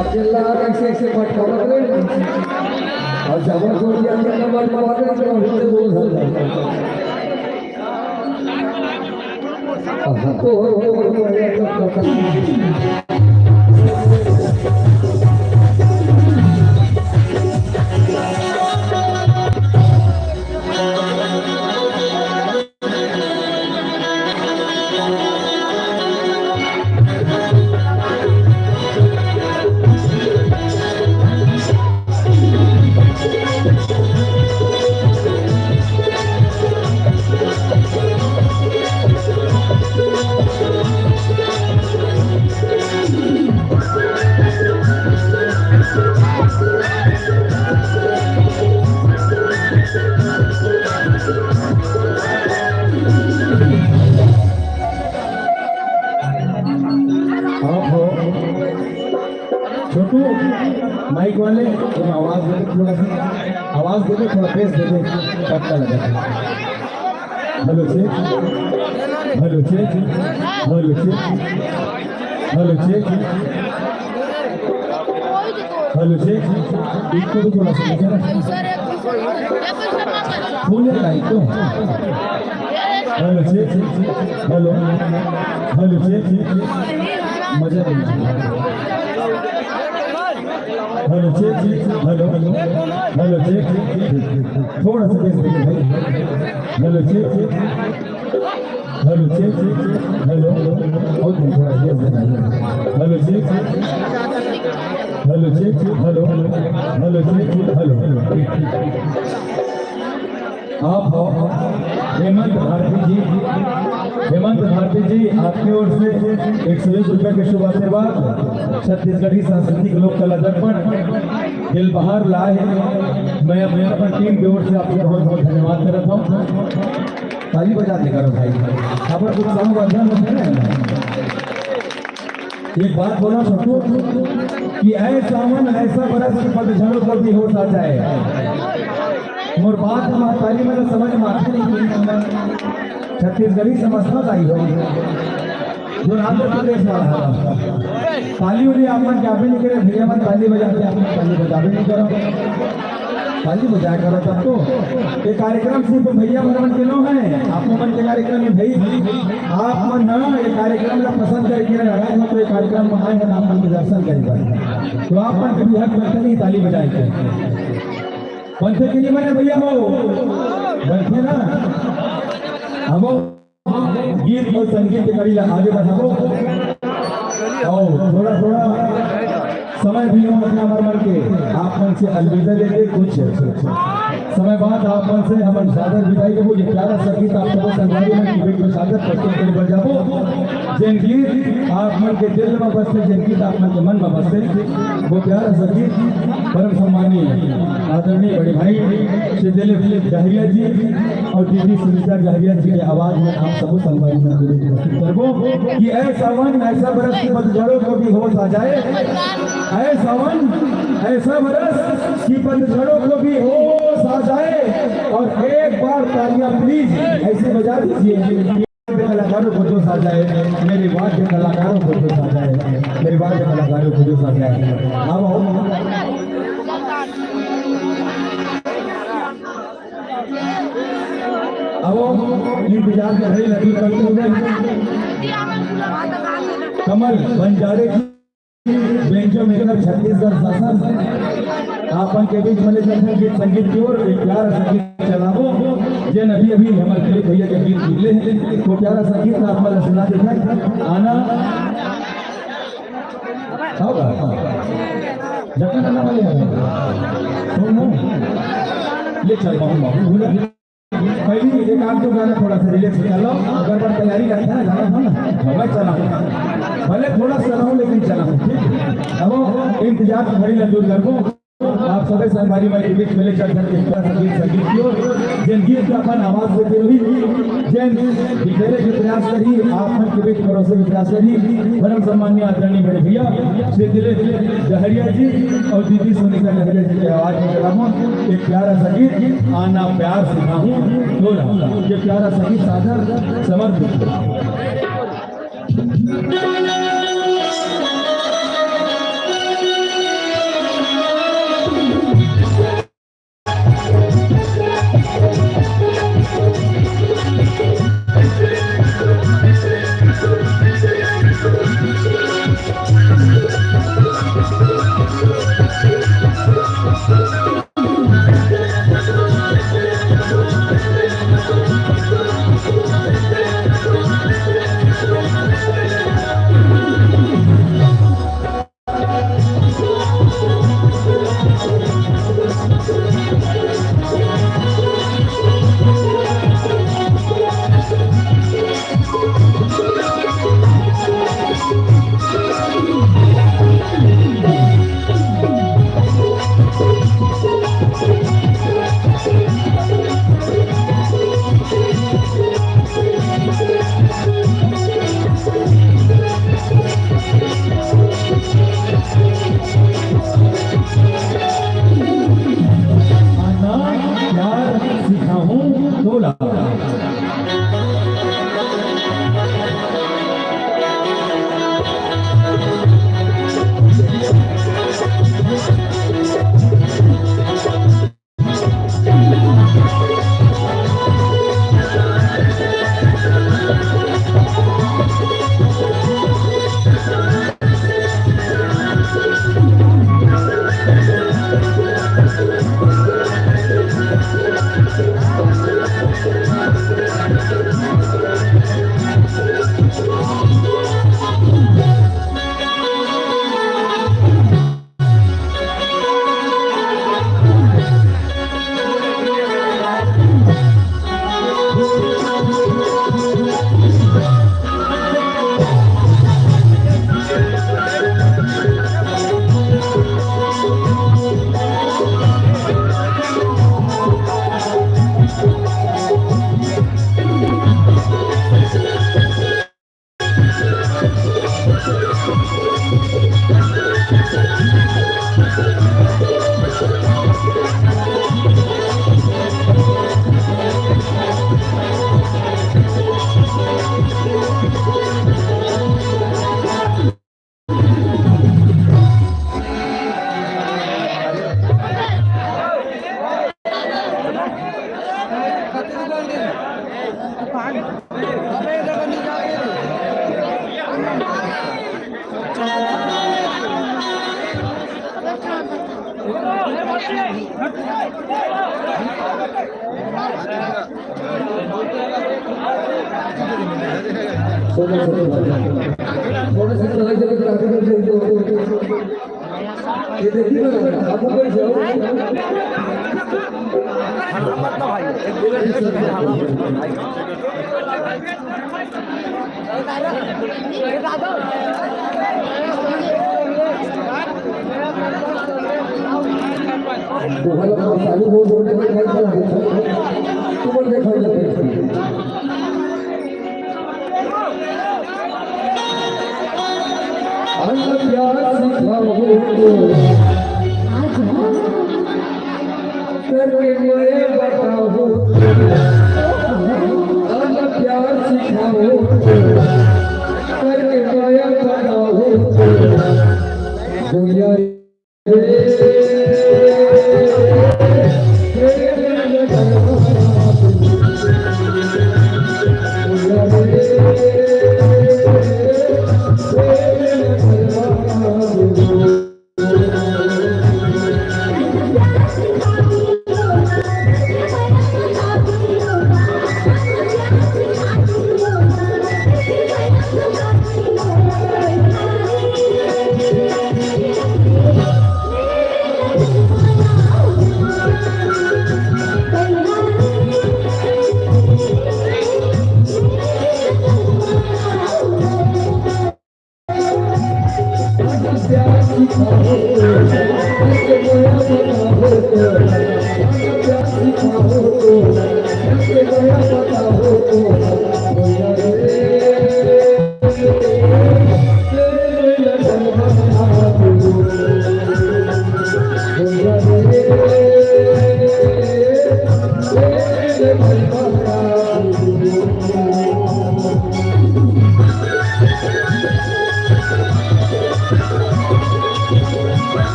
अकेला ऐसे ऐसे मटकावत रहे। और जब कोई अंदर का मटकावत रहे, तो हम से बोल सकते हैं। छोटू, माइक वाले, थोड़ा आवाज दे दे, थोड़ा सा आवाज दे दे, थोड़ा बेस दे दे, पक्का लगा। Hello check, hello check, hello check, hello check, hello check. इसको भी थोड़ा सा, ठीक है ना? फुल है लाइट तो। Hello check, hello, hello check, मजा नहीं। Hello check, hello, hello check, थोड़ा सा बेस दीजिए भाई। Hello check, hello check, hello, और थोड़ा बेस दीजिए। Hello check, hello check, hello, hello check, hello. आप हो हेमंत भारती जी, हेमंत भारती जी, आपकी ओर से एक सौ एक रुपए के शुभ आशीर्वाद, छत्तीसगढ़ी सांस्कृतिक लोक कला दर्पण, दिल बहार लाए। मैं अपने, अपन टीम की ओर से आपको बहुत बहुत धन्यवाद करता हूँ। ताली बजाते करो भाई, अपन कुछ संवर्धन होते हैं ना। एक बात बोला छोटू कि ऐ सावन ऐसा बरस कि पतझड़ों को भी होश आ जाए। मोर बात महतारी मन समझ में आथे नहीं कि छत्तीसगढ़ी समझ ना आई हो। जो आंध्र प्रदेश वाला है। ताली उली आप मन जाबे नहीं करे, भैया मन ताली बजाते, आप मन ताली बजाबे नहीं करो, ताली बजाया करो तब तो। ये कार्यक्रम सिर्फ भैया मन मन के नो है, आप मन के कार्यक्रम है भाई। आप मन ना ये कार्यक्रम ला पसंद करके नाराज हो तो ये कार्यक्रम में आए हैं, आप मन के दर्शन करे बर। तो आप मन के भी हक बनते नहीं ताली बजाए के। बनते कि नहीं बने भैया हो? बनते ना। अब गीत अउ संगीत के कड़ी ला आगे बढ़ाबो। अउ थोड़ा थोड़ा समय भी हम अपना हमर मन के आप मन से अलविदा लेके कुछ समय बाद आप मन से हमन सादर विदाई देबो। ये प्यारा सा गीत आप सबो संगवारी मन के बीच में सादर प्रस्तुत करे बर जाबो। जेन गीत आप मन के दिल में बसथे, जेन गीत आप मन के मन में बसथे, वो प्यारा सा गीत परम सम्मानीय आदरणीय बड़े भाई श्री दिलीप डहरिया जी और दीदी सुनीता डहरिया जी के आवाज में आप सबो संगवारी मन के बीच प्रस्तुत करबो कि ऐ सावन ऐसा बरस कि पतझड़ों को भी होश आ जाए। ऐ सावन ऐसा बरस कि पतझड़ों को भी होश आ जाए। और एक बार तालियां प्लीज ऐसे बजा दीजिए। कलाकारों को जोश आ जाए, मेरे वाद्य कलाकारों को जोश आ जाए, मेरे वाद्य कलाकारों को जोश आ जाए। अब आओ, अब आओ, इंतजार कर रही लगी करते हुए कमल बंजारे की बेंजो मेकर छत्तीसगढ़ शासन आपन के बीच में ले चलते गीत संगीत की ओर एक प्यारा सा गीत चलाबो, जेन अभी अभी हमर दिलीप भैया के गीत निकले हैं, वो प्यारा सा गीत आप मन सुना देते हैं। आना होगा जखन आना वाले हैं। सुन लो। ले चल बाबू, बाबू, भूला। पहली एक आध दो गाना थोड़ा सा रिलैक्स कर लो। अगर बार तैयारी रखता है, गाना था ना, मैं चला हूँ। भले थोड़ा सा रहूँ, लेकिन चला हूँ, ठीक है? अब वो इंतजार की घड़ी ला दूर कर दो। आप सभी संगवारी मन के बीच में ले चल सकते हैं संगीत, संगीत की ओर। जिन गीत का अपन आवाज देते हुए, जिन बिखेरे के प्रयास करी, आप मन के बीच परोसे के प्रयास करी। परम सम्मानीय आदरणीय बड़े भैया श्री दिलीप डहरिया जी और दीदी सोनिका डहरिया जी के आवाज में कलामों एक प्यारा सा गीत आना प्यार सिखाऊं तोला, ये प्यारा सा गीत सादर समर्पित। आना प्यार सिखाऊं तोला। तोहर सालू हो, बोले के खाई चला दे। तू बोल दे, खाई चला दे। अन्न प्यार सिखाओ तो, करके मैं बताओ। अन्न प्यार सिखाओ तो, करके मैं बताओ। भैया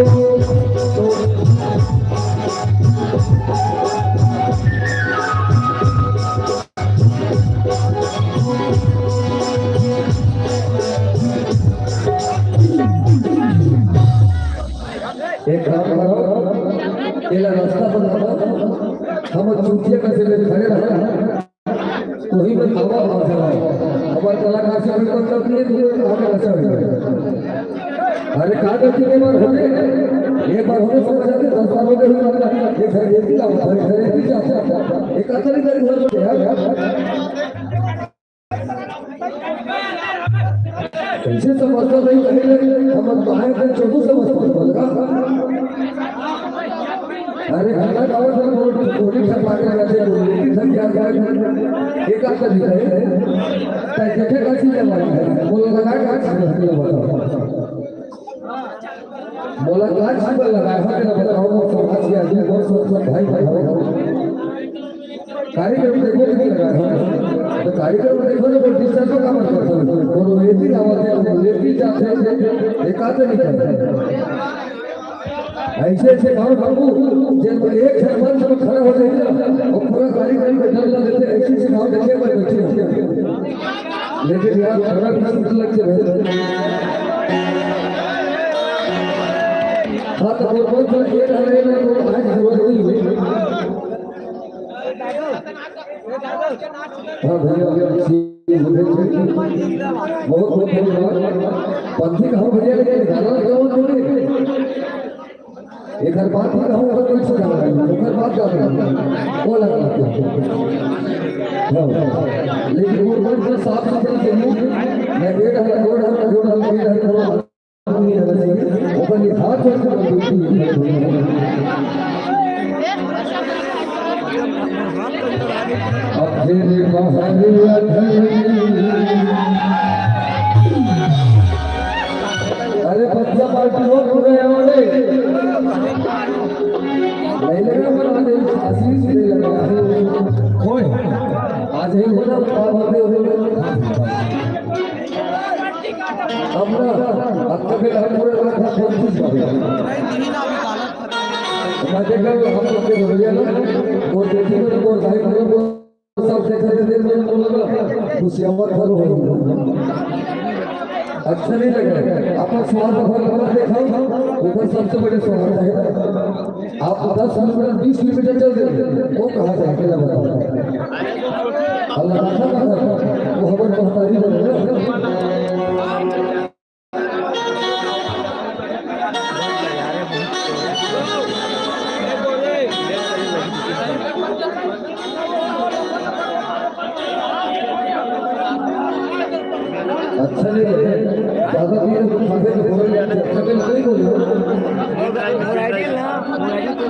एक काम करो, एला रास्ता बनाओ, हम चुटिया कसे में खड़े रहना, तो ही में खावा खा जाओ। हमारे कलाकार से भी कोई तकलीफ नहीं, हमारे अच्छा हो जाए। अरे, का गलती के बार होते, एक बार होते समझ आते, दस बार होते हुए, ये घर ये भी लाओ, घर ये भी जाओ, एक आखिरी बार घर में यार। कैसे समझता नहीं, कहीं नहीं, हम बाहर से चोदू समझता बोल रहा। अरे, गाना गाओ सर, बोल, बोली छपा के लगा दे, बोल, लेकिन सर क्या, क्या, क्या, ये क्या कर दिया है? पैकेट है, कैसी जमा है? बोलो, लगा, क्या चीज़ है? बोलो, बताओ। बोला, "का चीज पर लगाए हो?" तेरा बताओ, वो समाज के आदमी, बहुत सब, सब भाई बताओ। कार्यक्रम देखो, नहीं लगाए हो। तो कार्यक्रम देखो ना, वो डिस्टर्ब का काम करता है। वो लेती आवाज है, वो लेती जाते हैं, एक आते नहीं करता है। ऐसे, ऐसे गाँव बाबू, जब एक सरपंच में खड़ा हो जाए ना, वो पूरा कार्यक्रम में डर लग जाते, ऐसे, ऐसे गाँव देखे हुए बैठे होते हैं। लेकिन यार, थोड़ा सा लग के रहे। हाँ, तो वो, वो तो ये रह रहे हैं, वो आज जरूरत नहीं हुई। हाँ भैया, भैया, बहुत, बहुत धन्यवाद। पंथी कहाँ भैया, लेकिन गाना गाओ थोड़े। एक हर बात ही कहूँ, अगर कोई सुना रहा है, एक हर बात गा रहा है, वो लगा के। हाँ, लेकिन वो मन को साफ सुथरा चाहिए। मैं ये कहना, वो कहना, वो कहना, वो कहना, वो कहना, वो कहना, हाथ जोड़ के बोलती है। अब तेरे बहरिया धरती। अरे बच्चा पार्टी हो, पूरे आओ रे। नहीं लगा, पर आज एक आशीष दे लगा। ओए। आज ही हो ना, बाप होते हुए। अब ना, अब तो फिर हम पूरे रात भर फोन की बात। मैं देखा, हम लोग के भैया ना, वो देखी, वो भाई, वो सब देखा, देर में बोला ना, खुशियाँ मत करो। अच्छा नहीं लगा। अपन स्वार्थ भर अपना देखा, ऊपर सबसे बड़े स्वार्थ है। आप दस किलोमीटर, बीस किलोमीटर चल देंगे, वो कहाँ जाए, अकेला बताओ। अल्लाह ताला का, वो हमारे महतारी बने ना। अच्छा नहीं है, ज्यादा पीने को खाते तो बोल रहे हैं, अच्छा नहीं बोले।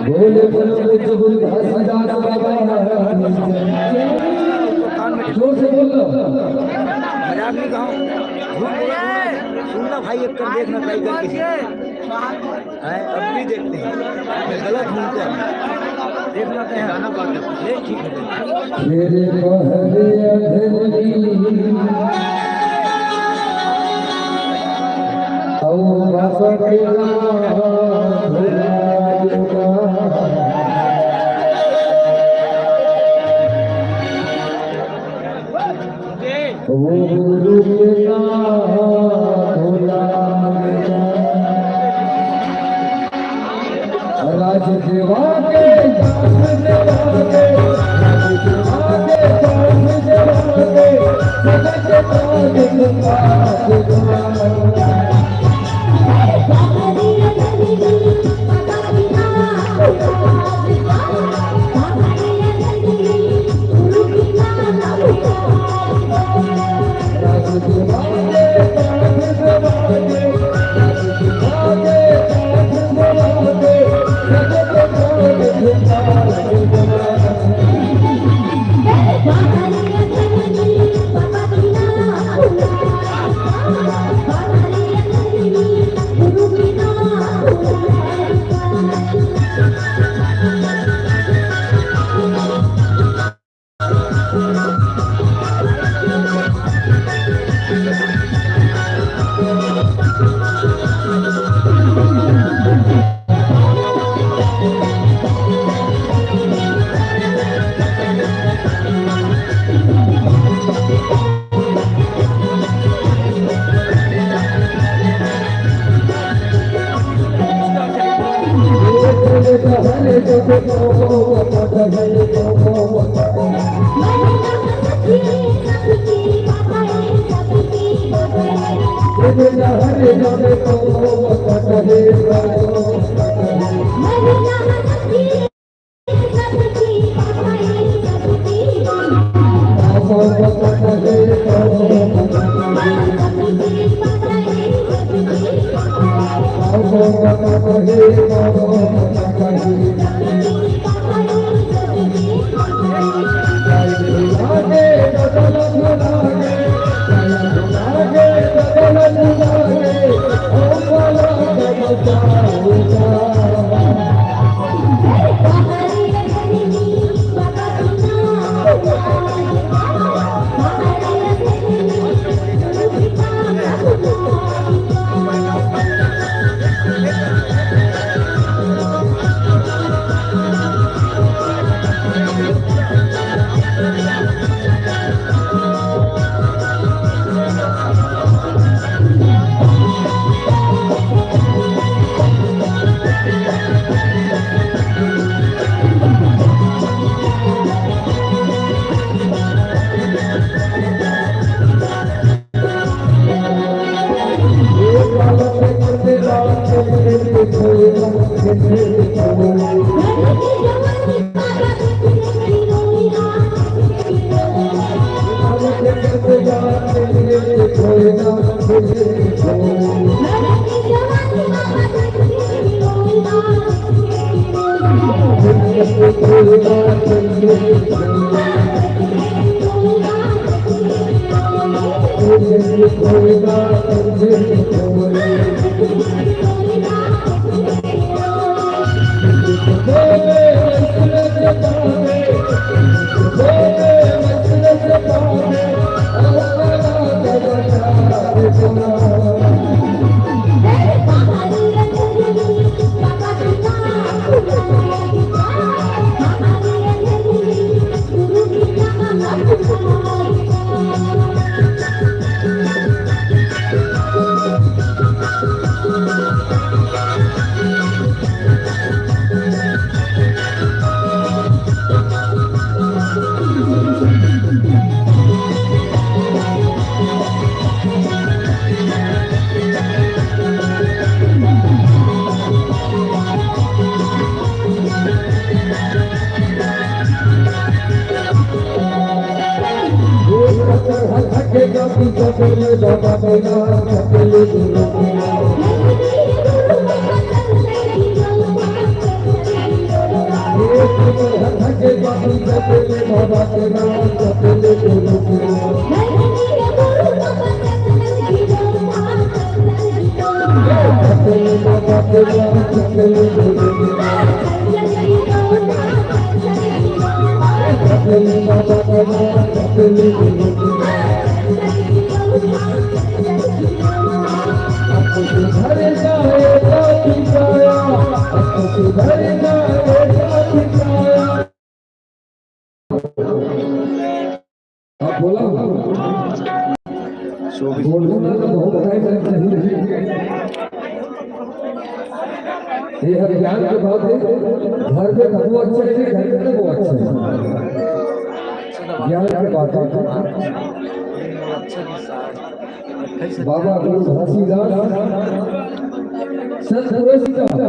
बोले बोले बोले बोले घासीदास बाबा। जोर से बोल लो। मजाक नहीं कहा हूँ, झूठ बोला हूँ। सुनना भाई, एक कर देखना, ट्राई करके। हैं, अब भी देखते हैं, मैं गलत हूँ क्या? देख लेते हैं, गाना गा लेते हैं। नहीं, ठीक है। मेरे बहरे अंधेरी, औ बाबा के नाम भुला चुका। वो गुरु के नाम भुला गया। राजदेवा के, राजदेवा के, राजदेवा के, राजदेवा के, राजदेवा के। आप बोला। बोलना तो बहुत टाइम लगता है। ये हर ज्ञान के बात है। घर में कबो अच्छा है, घर में वो अच्छा है। ज्ञान के बात है। बाबा गुरु घासीदास संत पुरस्कार।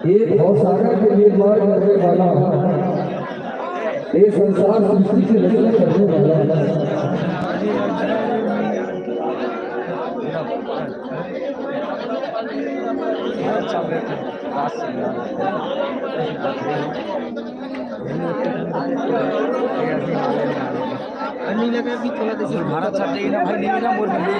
ये भवसागर के निर्माण करने वाला, ये संसार सृष्टि की रचना करने वाला, भारत छाटे ना भाई, नहीं ना बोल रही।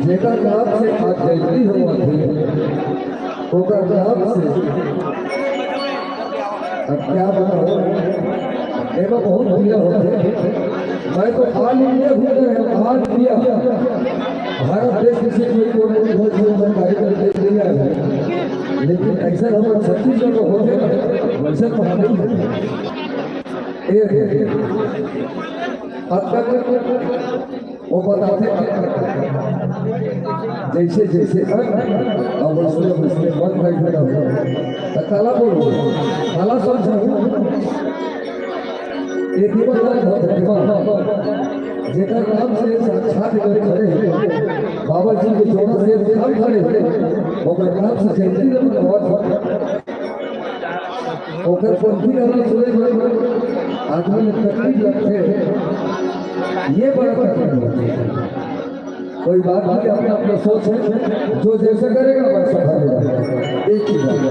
जेकर नाम से आज जयंती होवत हे, ओकर नाम से अब क्या बताओ, एमा बहुत भूला होथे। मैं तो ऑल इंडिया घूमे हँव, ऑल इंडिया, भारत देश के सिर्फ कोई कोने में कोई कोई कार्यक्रम देख लिया है, लेकिन ऐसा हमर छत्तीसगढ़ में होथे ना, वैसा तो हम नहीं होथे। ए, अब तक वो बताथे कि जैसे जैसे अन्न और वैसे वैसे मन बैठे रहो। तो काला बोलो, काला समझो। एक ही बात बहुत धन्यवाद। जेकर नाम से साक्षात इधर खड़े हैं, बाबा जी के जोड़ा से हम खड़े हैं, ओकर नाम से जयंती रमन आवाज ओकर पंथी गाना सुने में आदमी में तकलीफ लगथे, ये बड़ा तकलीफ लगथे। कोई बात नहीं, अपना अपना सोच है, जो जैसे करेगा वैसा भरेगा। एक ही बात।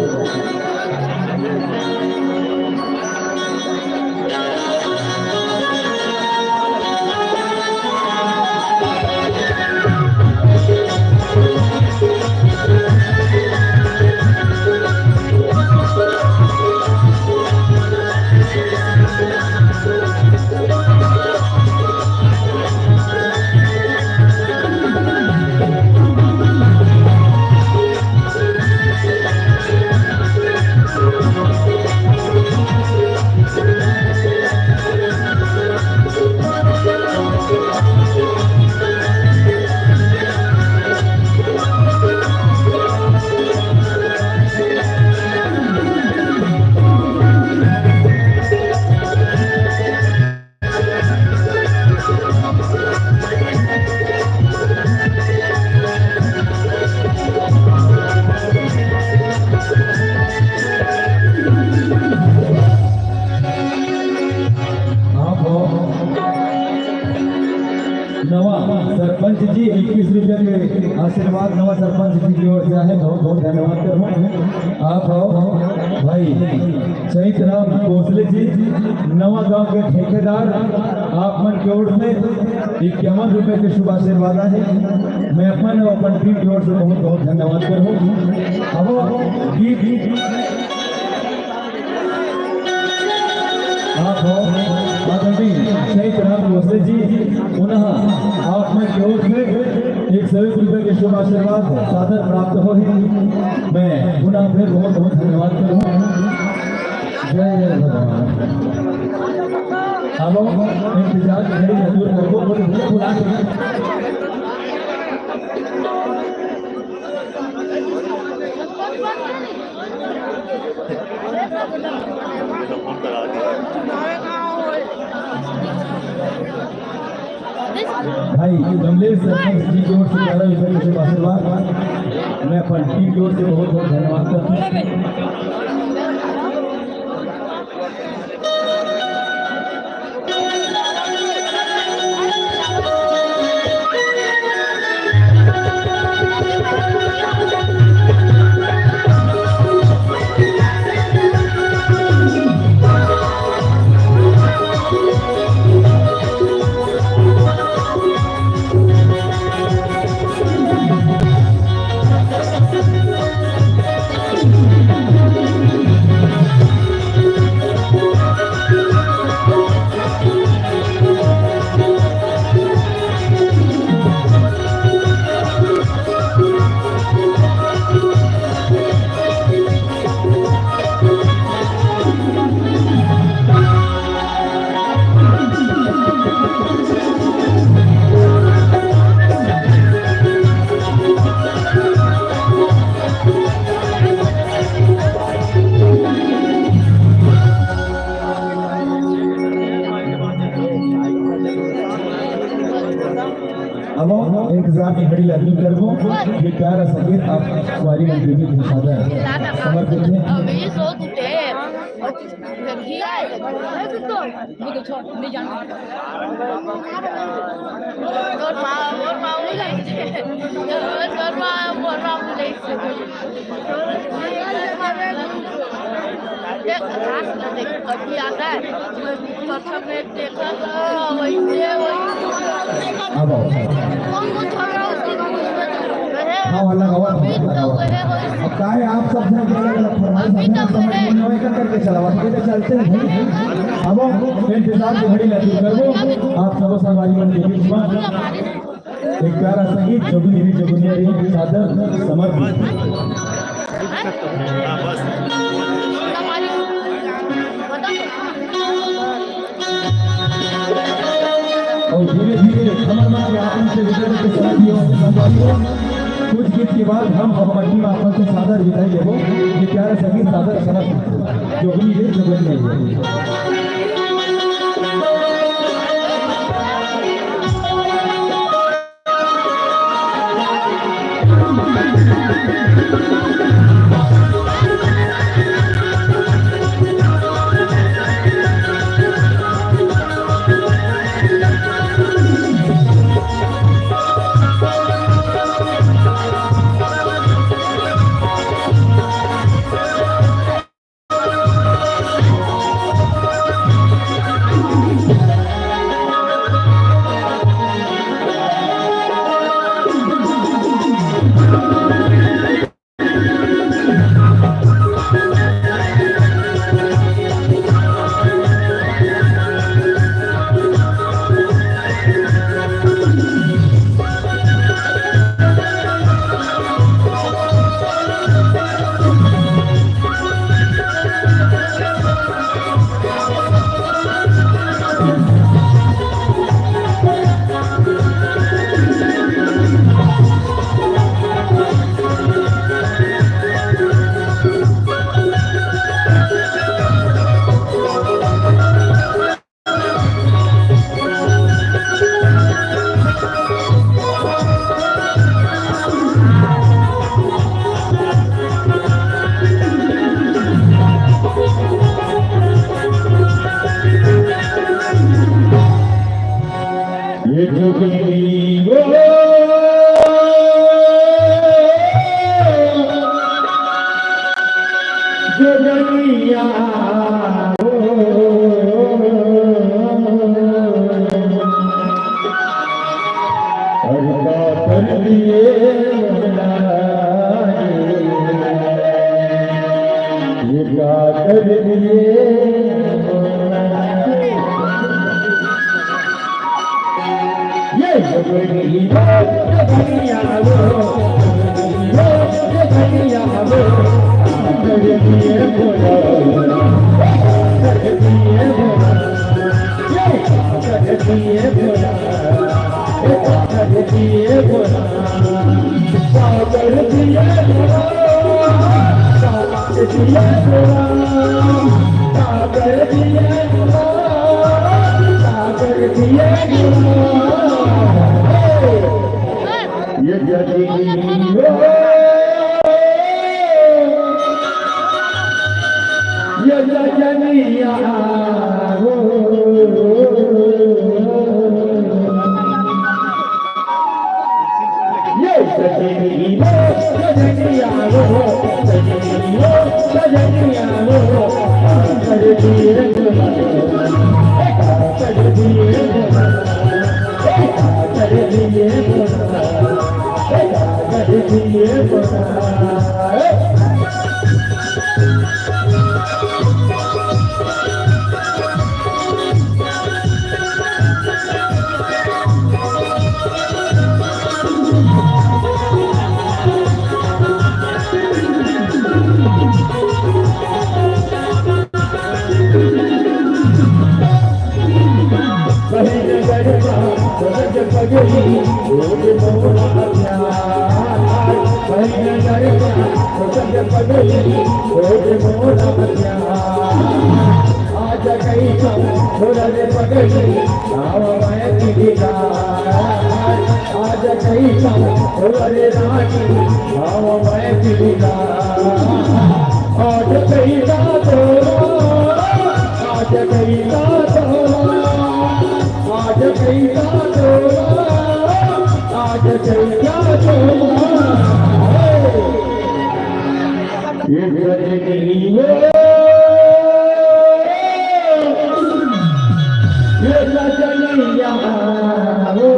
आप हो नवा सरपंच जी, इक्कीस रुपया के आशीर्वाद नवा सरपंच जी की ओर से आहे, बहुत बहुत धन्यवाद करहूँ। आप हो भाई चैत राम भोसले जी, नवा गांव के ठेकेदार, आप मन के ओर से इक्यावन रुपया के शुभ आशीर्वाद आहे। मैं अपन अउ अपन टीम के ओर से बहुत बहुत धन्यवाद करहूँ। अब गीत आप हो आदरणीय शहीद राम भोसले जी, पुनः आप मन के ओर से एक सौ एक रुपये के शुभ आशीर्वाद सादर प्राप्त होही। मैं पुनः फिर बहुत बहुत धन्यवाद करहूँ। जय जय भगवान। अब इंतजार घड़ी जरूर करबो, बोले भैया बुला के। भाई कमलेश सरपंच जी की ओर से ग्यारह रुपये के शुभ आशीर्वाद। मैं अपन टीम की ओर से बहुत बहुत धन्यवाद करता हूँ। अब इंतजार की घड़ी ला दूर करबो, ये प्यारा संगीत आप वारी मंत्री में सादर समर्पित है। अभी सो कुत्ते। अब आओ। वाला गावा, वाला गावा। अब काहे आप सब जन के अलग-अलग फरमाइश, अपने समझ में नहीं आवे, का करके चलावा, ठीक है, चलते हैं। अब इंतजार की घड़ी लगी करबो, आप सब संगवारी मन के बीच में एक प्यारा संगीत, जोगी रे जोगनिया रे, सादर समर्पित। और धीरे-धीरे हमर मन के आपन से विदा लेके साथियों, संगवारियों, कुछ गीत के बाद हम अब मंडी में आपन से सादर विदाई लेबो। ये प्यारा संगीत सादर समर्पित, जोगी रे जोगनिया रे। ये जोगनी वो, जोगनिया वो, और का कर दिए मोला, ये का कर दिए मोला। ये जोगनी वो, जोगनिया वो, वो, जोगनिया वो, कर दिए मोला, कर दिए मोला, ये कर दिए मोला, ये कर दिए मोला, कर दिए मोला। ये जगनी हो, ये जगनिया हो। ये सजनी हो, सजनिया हो, सजनी हो, सजनिया हो, कर दिए, कर दिए, कर दिए। आज कैसा हो रे रानी, आओ मैं पीला। आज कैसा तोरा, आज कैसा तोरा, आज कैसा तोरा, आज कैसा तोरा। ये सजनी हो, ये सजनिया हो।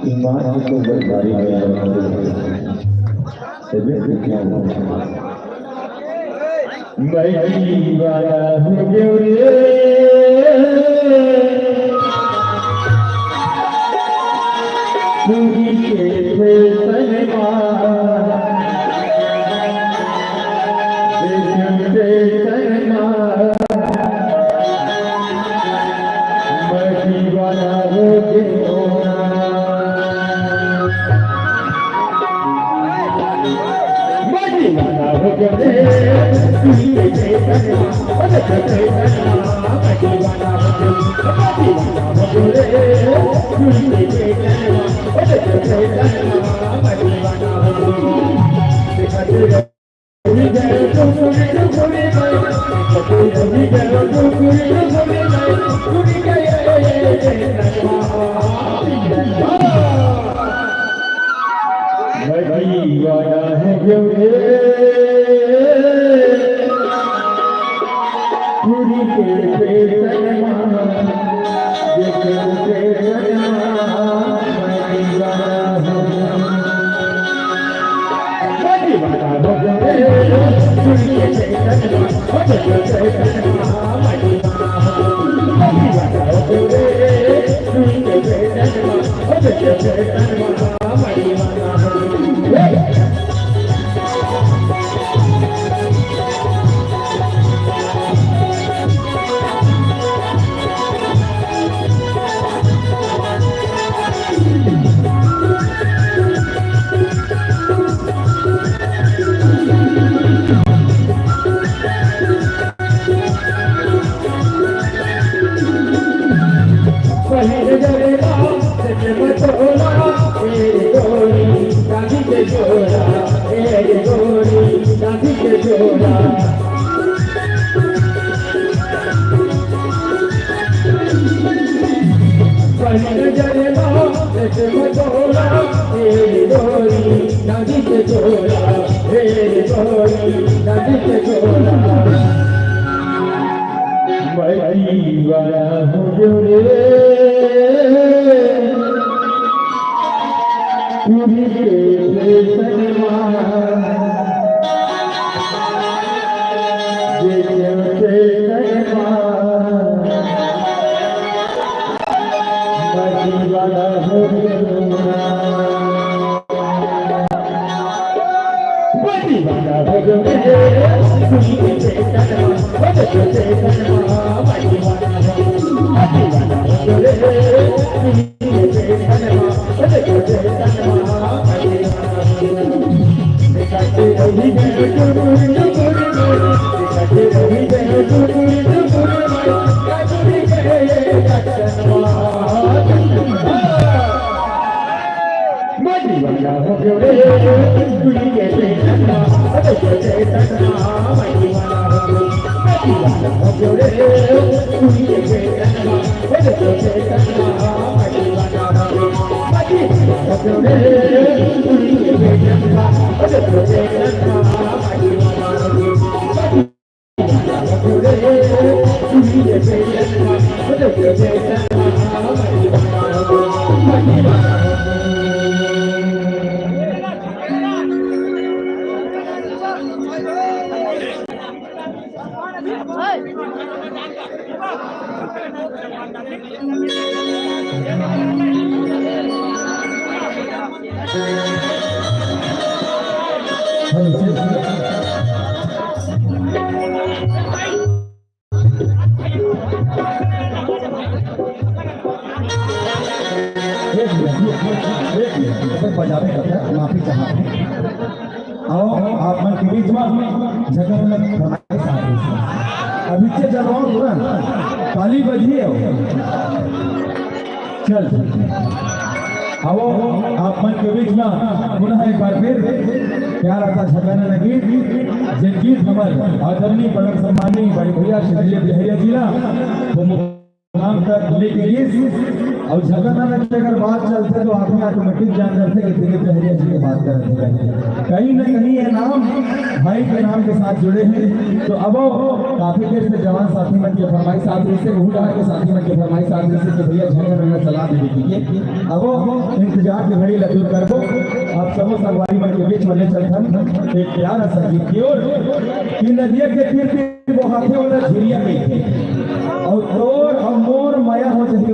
ईमान तो बड़ी भारी है। तबीयत को क्या हुआ? मैं दीवाना हो गयो रे, पूरी के फैशन मा। मैं दीवाना हो गयो ना। मैं दीवाना हो गयो रे, तू ही के चक्कर मा, ओ चक्कर मा, मैं दीवाना हो गयो, मैं दीवाना हो गयो रे, तू ही के चक्कर मा, ओ चक्कर मा, मैं दीवाना हो गयो। देखा तेरा मैं दीवाना हो गयो रे, पूरी के फैशन मा, ये फैशन मा। मैं दीवाना हो गयो ना। एक मिनट, एक मिनट, एक मिनट, बजावे का क्या? माफी चाहत हूँ। आओ, आप मन बीच में झगड़ा में फरमाइश आ रही है। अभी से जलवाओ तुरंत, ताली बजिए हो। चल, आओ, आप मन के बीच में पुनः एक बार फिर प्यारा सा झगड़ा लगी, जिनकी हमर आदरणीय परम सम्माननीय बड़े भैया श्री दिलीप लहरिया जी ला, वो नाम तक लेके गिस। और झगड़ा ना के अगर बात चलथे तो आदमी ऑटोमेटिक जान जाथे कि दिलीप लहरिया जी के बात करत हे। कहीं ना कहीं ये नाम भाई के नाम के साथ जुड़े हैं। तो अब काफी देर से जवान साथी मन के फरमाइश आत रहिसे, बहुत डहर के साथी मन के फरमाइश आत रहिसे कि भैया झगड़ा ना चला दे, ठीक है। अब इंतजार के घड़ी ला दूर करबो, आप सबो संगवारी मन के बीच में ले चलथन एक प्यारा सा गीत की ओर कि नदिया के तीर तीर बोहाथे वाला झिरिया कहिथे। और तोर और मोर मया हो जही